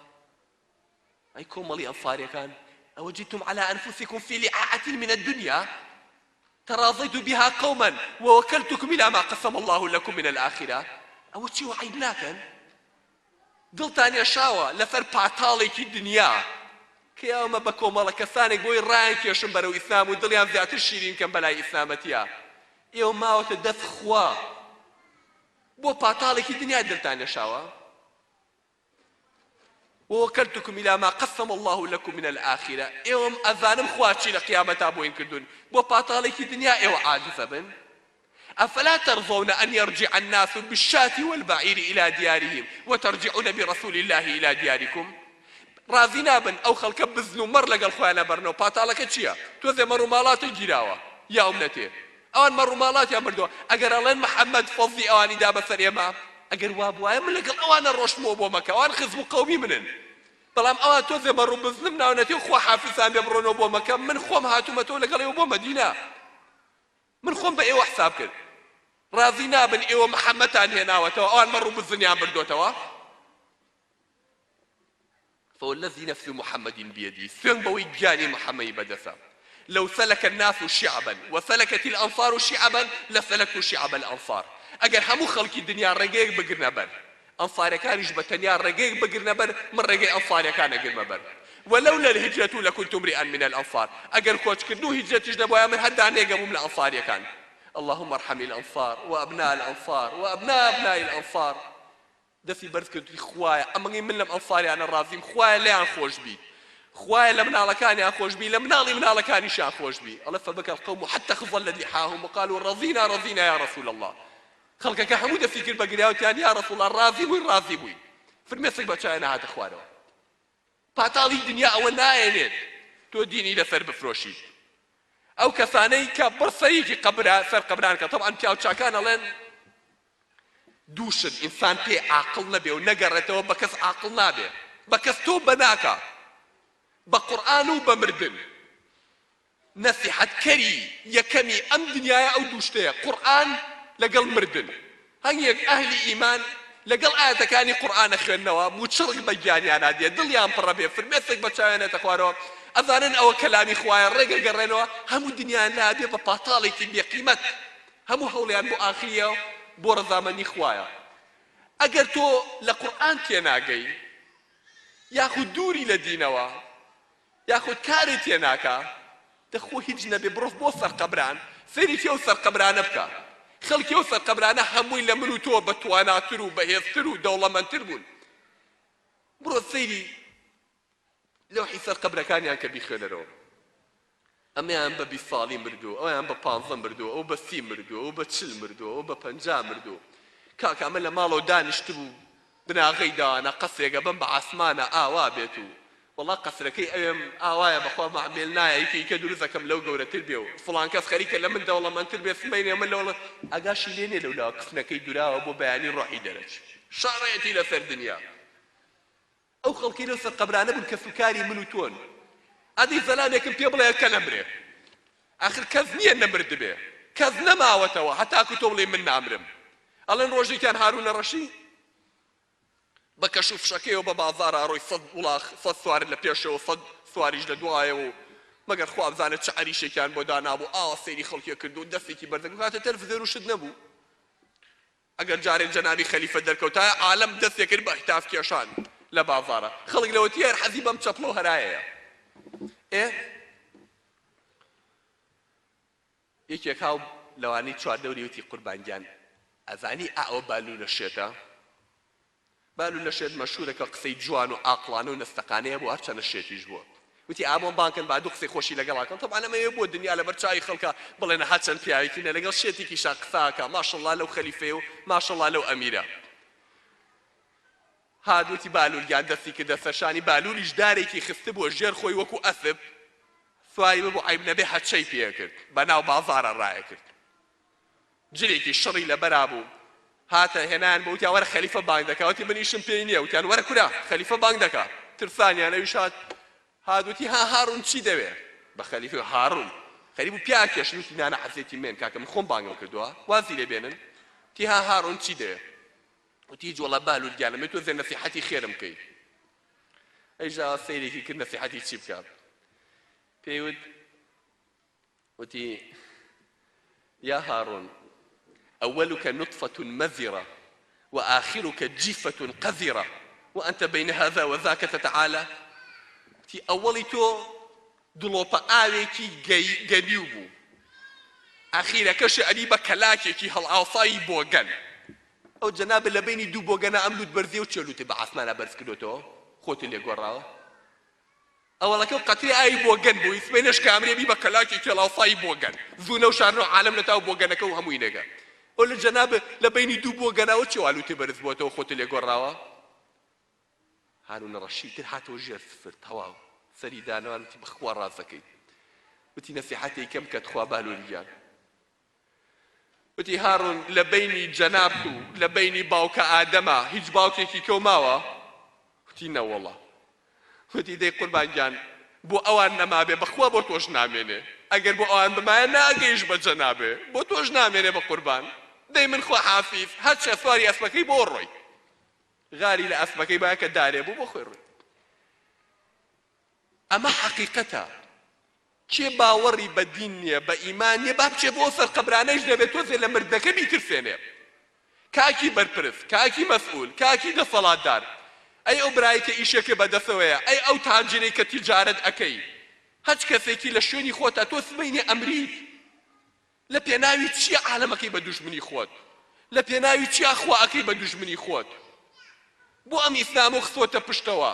ئەی کۆمەڵی ئەنصاریەکان ئەوجدتم على أنفسكم في لعاعة من الدنيا تراضيت بها قوما ووكلتكم إلى ما قسم الله لكم من الآخرة ئەوە چی و عەیب ناکەن دڵتان یەشاوە لەسەر پاتاڵێکی دنیا کە یاومە بە کۆمەڵە کەسانێک بۆی ڕایان کێشم بەرەو ئیسلام و دڵیان زیاتر شیرین کەم بەلای ئیسلامەتیا ئێوە ماوەتە دەست خوا بۆ پاتاڵێکی دنیا دڵتان یەشاوە ووکلتکم الی ما قسم اللە لکم من الآخرە، ئێوەم ئەزانم خوا چی لە قیامەتا بۆین کردوون، بۆ پاتاڵێکی دنیا ئێوە عاجز ئەبن؟ افلا ترضون ان یرجع الناس بالشاة والبعیر الی دیارهم وترجعون برسول اللە الی دیارکم؟ ڕازی نابن ئەو خەڵکە بزن و مەڕ لەگەڵ خۆیانا بەرنەوە، پاتاڵەکە چییە؟ تۆزێ مەڕ و ماڵاتت گیراوە یاوم نەتێ ئەوان مەڕوماڵاتیان بردووە ئەگەر ئەڵێن محمد فەزڵی ئەوانی دا بەسەر ئێمە ئەگەر وابوایە من لەگەڵ ئەوانە ڕۆشتمەوە بۆ مەکە ئەوان خزم و قەومی منن بەڵام ئەوان تۆزێ مەڕو بزنم ناونەتێ و خوا حافزتان بێ بڕۆنەوە بۆ مەکە من خۆم هاتوومەتەوە لەگەڵ ئێوە بۆ مەدینە من خۆم بە ئێوە حساب کرد ڕازی نابن ئێوە محمدتان هێناوەتەوە ئەوان مەڕو بزنیان بردۆتەوە فوالذی نفس محمد بیده سوێند بەوەی گیانی محمدی بەدەسە لو سلک الناس شعبا وسلکت الانصار شعبا لسلکت شعب الانصار ئەگەر هەموو خەڵکی دنیا ڕێگەیەک بگرنە بەر ئەنصارەکانیش بە تەنیا ڕێگەیەک بگرنە بەر من ڕێگەی ئەنصارەکان ئەگرمە بەر ولولا الهجرة لكنت امرئا من الانصار ئەگەر کۆچکردن و هیجرەتیش نەبوایە من هەر دانەیەک ئەبووم لە ئەنصاریەکان اللهم ارحم الانصار وابناء الانصار وابناء ابناء الانصار دەستی بەرز کرد وتی، خوایە ئەمەی من لەم ئەنساریانە ڕازیم، خوایە لێیان خۆش بی، خوایە لە مناڵەکانیان خۆش بی، لە مناڵی مناڵەکانیشیان خۆش بی. ئەڵێ فبکا القوم حتی اخضلت لحاهم وقالوا رضینا رضینا یا رسول اللە. خەڵکەکە هەموو دەستی کرد بە گریا وتیان یا رسول اللە ڕازی بووین ڕازی بووین. فرمێسک بە چاویان هاتە خوارەوە. پاتاڵی دنیا ئەوە نایەنێت تۆ دینی لەسەر بفرۆشیت. ئەو کەسانەی کە بڕ سەریکی قەبرە سەر قەبران کە تەبعەن پیاو چاکان ئەڵێن دوو شت ئینسان پێ عاقڵ نەبێ و نەگەڕێتەوە بە کەس عاقڵ نابێ بە کەس تۆبە ناکا بە قورئان و بە مردن نەسیحەتکەری یەکەمی ئەم دنیایە ئەو دوو شتەیە قورئان لەگەڵ مردن هەنگێک ئەهلی ئیمان لەگەڵ ئایەتەکانی قورئان ئەخوێننەوە موچڕک بە گیانیانا دێ دڵیان پڕە بێ فرمێسک بە چاویان ئەێتە خوارەوە ئەزانن ئەوە کەلامی خوایە ڕێک ئەگەڕێنەوە هەموو دنیایان لا ئەبێ بە پاتاڵێکی بێ قیمەت هەموو هەوڵیان بۆ ئاخریە و بۆ ڕەزامەندی خوایە ئەگەر تۆ لە قورئان تێناگەی یاخود دووری لە دینەوە یاخود کارت تێ ناکا دە خۆ هیچ نەبێ بڕۆ بۆ سەر قەبران سەیرێکی ئەو سەر قەبرانە بکە خەڵکی ئەو سەر قەبرانە هەمووی لە من و تۆ بە تواناتر و بەهێزتر و دەوڵەمەندتر بوون بڕۆ سەیری لەوحی سەر قەبرەکانیان کە بیخوێنەرەوە ئەمەیان بە 20 ساڵی مردوو ئەویان بە پانزە مردوو ئەو بە 30 مردوو ئەو بە 40 مردوو ئەو بە 50 مردوو کاکە ئەمە لە ماڵەوە دانیشتبوو بناغەی دانا قەسرێک ئەبەم بە عاسمانا ئاوا بێت و وەڵا قەسرەکەی ئەوێم ئاوایە بەخوا مەعمێل نایە یەکێ کە دروست ئەکەم لەو گەورەتر بێ و فڵان کەس خەریکە لە من دەوڵەمەندتر بێ سبەینێ من لەوڵە ئاگاشی لێ نیە لەولاوە کفنەکەی دوراوە بۆ بەیانی ڕۆحی دەرەچێ شەڕێتی لەسەر دنیا. ئەو خەڵکەی لەو سەر قەبرانە بوون کەسوکاری من و تۆن. ئەدی زەلامێکم پێ بڵێ کە نەمرێ. ئاخر کەس نییە نەمردبێ. کەس نەماوەتەوە هەتاکو تۆ بڵێی من نامرم. ئەڵێن ڕۆژێکیان هارونە ڕەشی بە کەش و فشەکەیەوە بە بازاڕا ڕۆی سەد وڵاخ سەد سوار لە پێشەوە سەد سواریش لە دوایەوە و مەگەر خوا بزانێ چ عەریشێکیان بۆ دانابوو ئاوا سەیری خەڵکی کرد و دەستێکی بەرزە کاتێ تەلفزێر و شت نەبوو. ئەگەر جارێک جەنابی خەلیفە دەرکەوتایە عالەم دەست دەکرد بە هتاف کێشان لە بازاڕا خەڵک لەوەتی هەر حەزی بەم چەپڵە و هەرایەیە ئێ یەکێک هاو لەوانەی چواردەوری وتی قوربان گیان ئەزانی ئا ئەوە بالوولە شێتە بالوولە شێت مەشهورە کە قسەی جوان و عاقڵانە و نەستەقانەیە بوو هەرچەنە شێتیش بووە وتی ئا بۆم بانگ کەن با دوو قسەی خۆشی لەگەڵا کەم تەبعەن ئەمەوێ بۆ دنیا لەبەر چاوی خەڵکا بڵێن ها چەند پیاوێکی نە لەگەڵ شێتێکیشا قسە ئەکا ماشەڵڵا لەو خەلیفەیە و ماشەڵڵا لەو ئەمیرە هات وتی بالوول گیان دەستی کردە سەرشانی بالوولیش دارێکی خستبووە ژێر خۆی وەکو ئەسپ. سواری ببوو عەیب نەبێ هەچەی پێ ئەکرد بەناو بازاڕا ڕایەکرد جلێکی شڕی لەبەرا بوو هاتە هێنایان بۆ وتیان وەرە خەلیفە بانگ دەکا وتی من ئیشم پێی نییە وتیان وەرە کورە خەلیفە بانگ دەکا ترسانیان ئەویش هات هات وتی ها هاڕون چی دەوێ بە خەلیفە هاڕون خەریک بوو پیا کێشن وتی نانا عەزێتی مێن کاکە من خۆم بانگم کردووە وازی لێ بێنن وتی ها هاڕون چی دەوێ وتی هیچ وەڵا بالول گیانم تۆ زێ نەسیحەتی خێرم بکەی ئەیش ئاوا سەیرێکی کرد نەسیحەتی چی بکات پێی وت وتی یا هارون أولك نطفة مذرة وآخرك جيفة قذرة وأنت بين هذا وذاك تتعالى وتی ئەوەڵی تۆ دڵۆپە ئاوێکی گەنیو بوو ئاخیرەکەشی ئەبی بە کەلاکێکی هەڵئاوساوی بۆگەن ئەو جەنابە لە بەینی دوو بۆگەنا ئەم لوت بەرزیە و چێ لوتت بە عاسمانا بەرز کردۆتەوە خۆتت لێ گۆڕاوە ئەوەڵەکە و قەترێ ئاوی بۆگەن بووی سبەینێش کامرێ بی بە کەلاکی کێڵاوسایی بۆگەن زوونە و شارنەوە عالەم لە تاو بۆگەنەکە و هەمووی نەگە ئەو لە جەناب لە بەینی دوو بۆگەناوە چێ وا لوتت بەرز بۆتەوە خۆتت لێ گۆڕاوە هارونە ڕەشید تر هاتەوە ژێر سفر تەواو سەری دانەوان وتی بەخوا ڕاست دەکەی وتی نەسیحەتێکی کەم کە تخوا بالولی گیان وتی هاڕون لە بەینی جەنابت و لە بەینی باوکە ئادەما هیچ باوکێکی کەو ماوە؟ وتی نەوەڵا. وتی دەی قوربان گیان بۆ ئەوان نەمابێ بەخوا بۆ تۆش نامێنێ ئەگەر بۆ ئەوان بمایە ناگەیشت بە جەنابێ بۆ تۆش نامێنێ بە قوربان دەی من خوا حافیز هەرچێ سواری ئەسپەکەی بۆ ڕۆی غاری لە ئەسپەکەی با کە دارێ بوو بۆ خۆی ڕۆی ئەمە حەقیقەتە کێ باوەڕی بە دین نیە بە ئیمان نیە با بچێ بۆ سەر قەبرانەیش نەبێ تۆزێ لە مردنەکە بیترسێنێ کاکی بەرپرس کاکی مەسئول کاکی دەسەڵاتدار ئەی ئەو برای کە ئیشێکێ بەدەسەوەیە ئەی ئەو تاجرەی کە تیجارەت ئەکەی هەچ کەسێکی لە شوێنی خۆتا تۆ سبەینێ ئەمریت لە پێناوی چیا عالەمەکەی بە دوژمنی خۆت؟ لە پێناوی چیا خوا ئەکەی بە دوژمنی خۆت؟ بۆ ئەم ئیسلامەو خستوەتە پشتەوە؟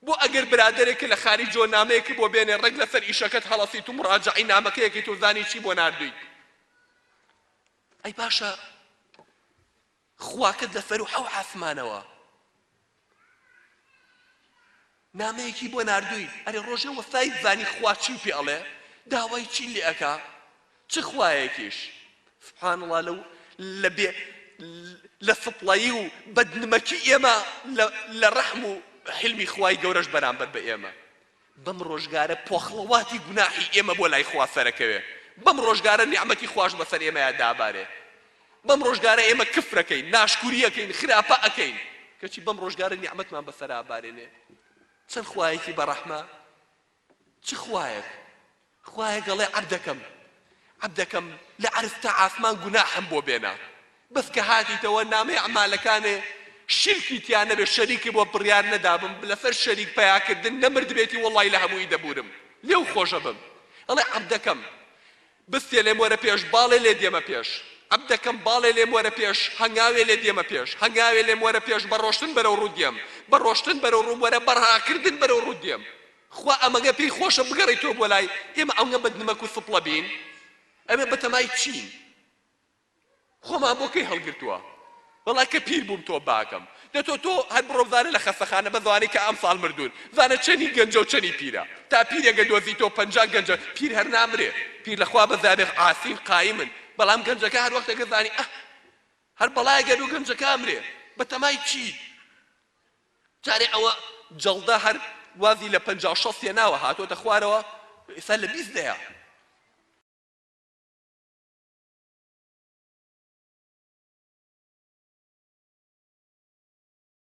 بۆ ئەگەر برادەرێکت لە خاریجەوە نامەیەکت بۆ بێنێ ڕێک لەسەر ئیشەکەت هەڵەسیت و مڕاجەعەی نامەکەی ئەکەیت و زانی چی بۆ ناردویت؟ ئەی باشە خواکەت لە سەرو حەو عاسمانەوە نامەیەکی بۆ ناردوویت ئەرێ ڕۆژێ وەستایت زانی خوا چی پێ ئەڵێ داوای چی لێ ئەکا چ خوایەکیش سبحان الله لەو لە بێ لە سپڵەیی و بەدنمەکی ئێمە لە ڕەحم و حلمی خوای گەورەش بەرامبەر بە ئێمە بەم ڕۆژگارە پۆخڵەواتی گوناحی ئێمە بۆ لای خوا سەرەکەوێ، بەم ڕۆژگارە نیعمەتی خواش بەسەر ئێمەیا دابارێ، بەم ڕۆژگارە ئێمە کفرەکەین، ناشکوری ئەکەین، خراپە ئەکەین، کەچی بەم ڕۆژگارە نیعمەتمان بەسەرا ئەبارێنێ. چەند خوایەکی بەڕەحمە، چ خوایەک! خوایەک ئەڵێ عەبدەکەم عەبدەکەم لە عەرز تا عاسمان گوناحم بۆ بێنە بەس کە هاتیتەوە نامەی ئەعمالەکانێ شیرکی تیا نەبێ شەریکی بۆ بڕیار نەدابم لەسەر شەریک پەیاکردن نەمردبێتی وەڵای لە هەمووی دەبورم لێو خۆشەبم ئەڵێ عەبدەکەم بستێ لێم وەرە پێش باڵێ لێ دێمە پێش عەبدەکەم باڵێ لێم وەرە پێش هەنگاوێ لێ دێمە پێش هەنگاوێ لێم وەرە پێش بە ڕۆشتن بەرەو ڕووت دێم بە ڕۆشتن بەرەو ڕووم وەرە بە ڕاکردن بەرەو ڕووت دێم خوا ئەمەگە پێی خۆشە بگەڕێیتەوە بۆ لای ئێمە ئەونە بە نمەک و سپڵە بین ئەمە بەتەمای چین خۆمان بۆ کەی هەڵگرتووە وەڵا کە پیر بووم تۆ باکەم دە تۆ تۆ هەر بڕۆ بزانە لە خەستەخانە بە زوانەی کە ئەمساڵ مردوون زانە چەنی گەنجە و چەنی پیرە تا پیرێکە دۆزیتەوە 50 گەنجە پیر هەر نامرێ پیر لە خوا بەزابێ عاسین قایمن بەڵام گەنجەکە هەر وەختێکە زانی ئە هەر بەڵایەکە بوو گەنجەکە ئەمرێ بەتەمای چیت جارێ ئەوە جەڵدە هەر وازی لە 50 شەست هێناوە هاتۆتە خوارەوە ئێستا لە 20 دەیە.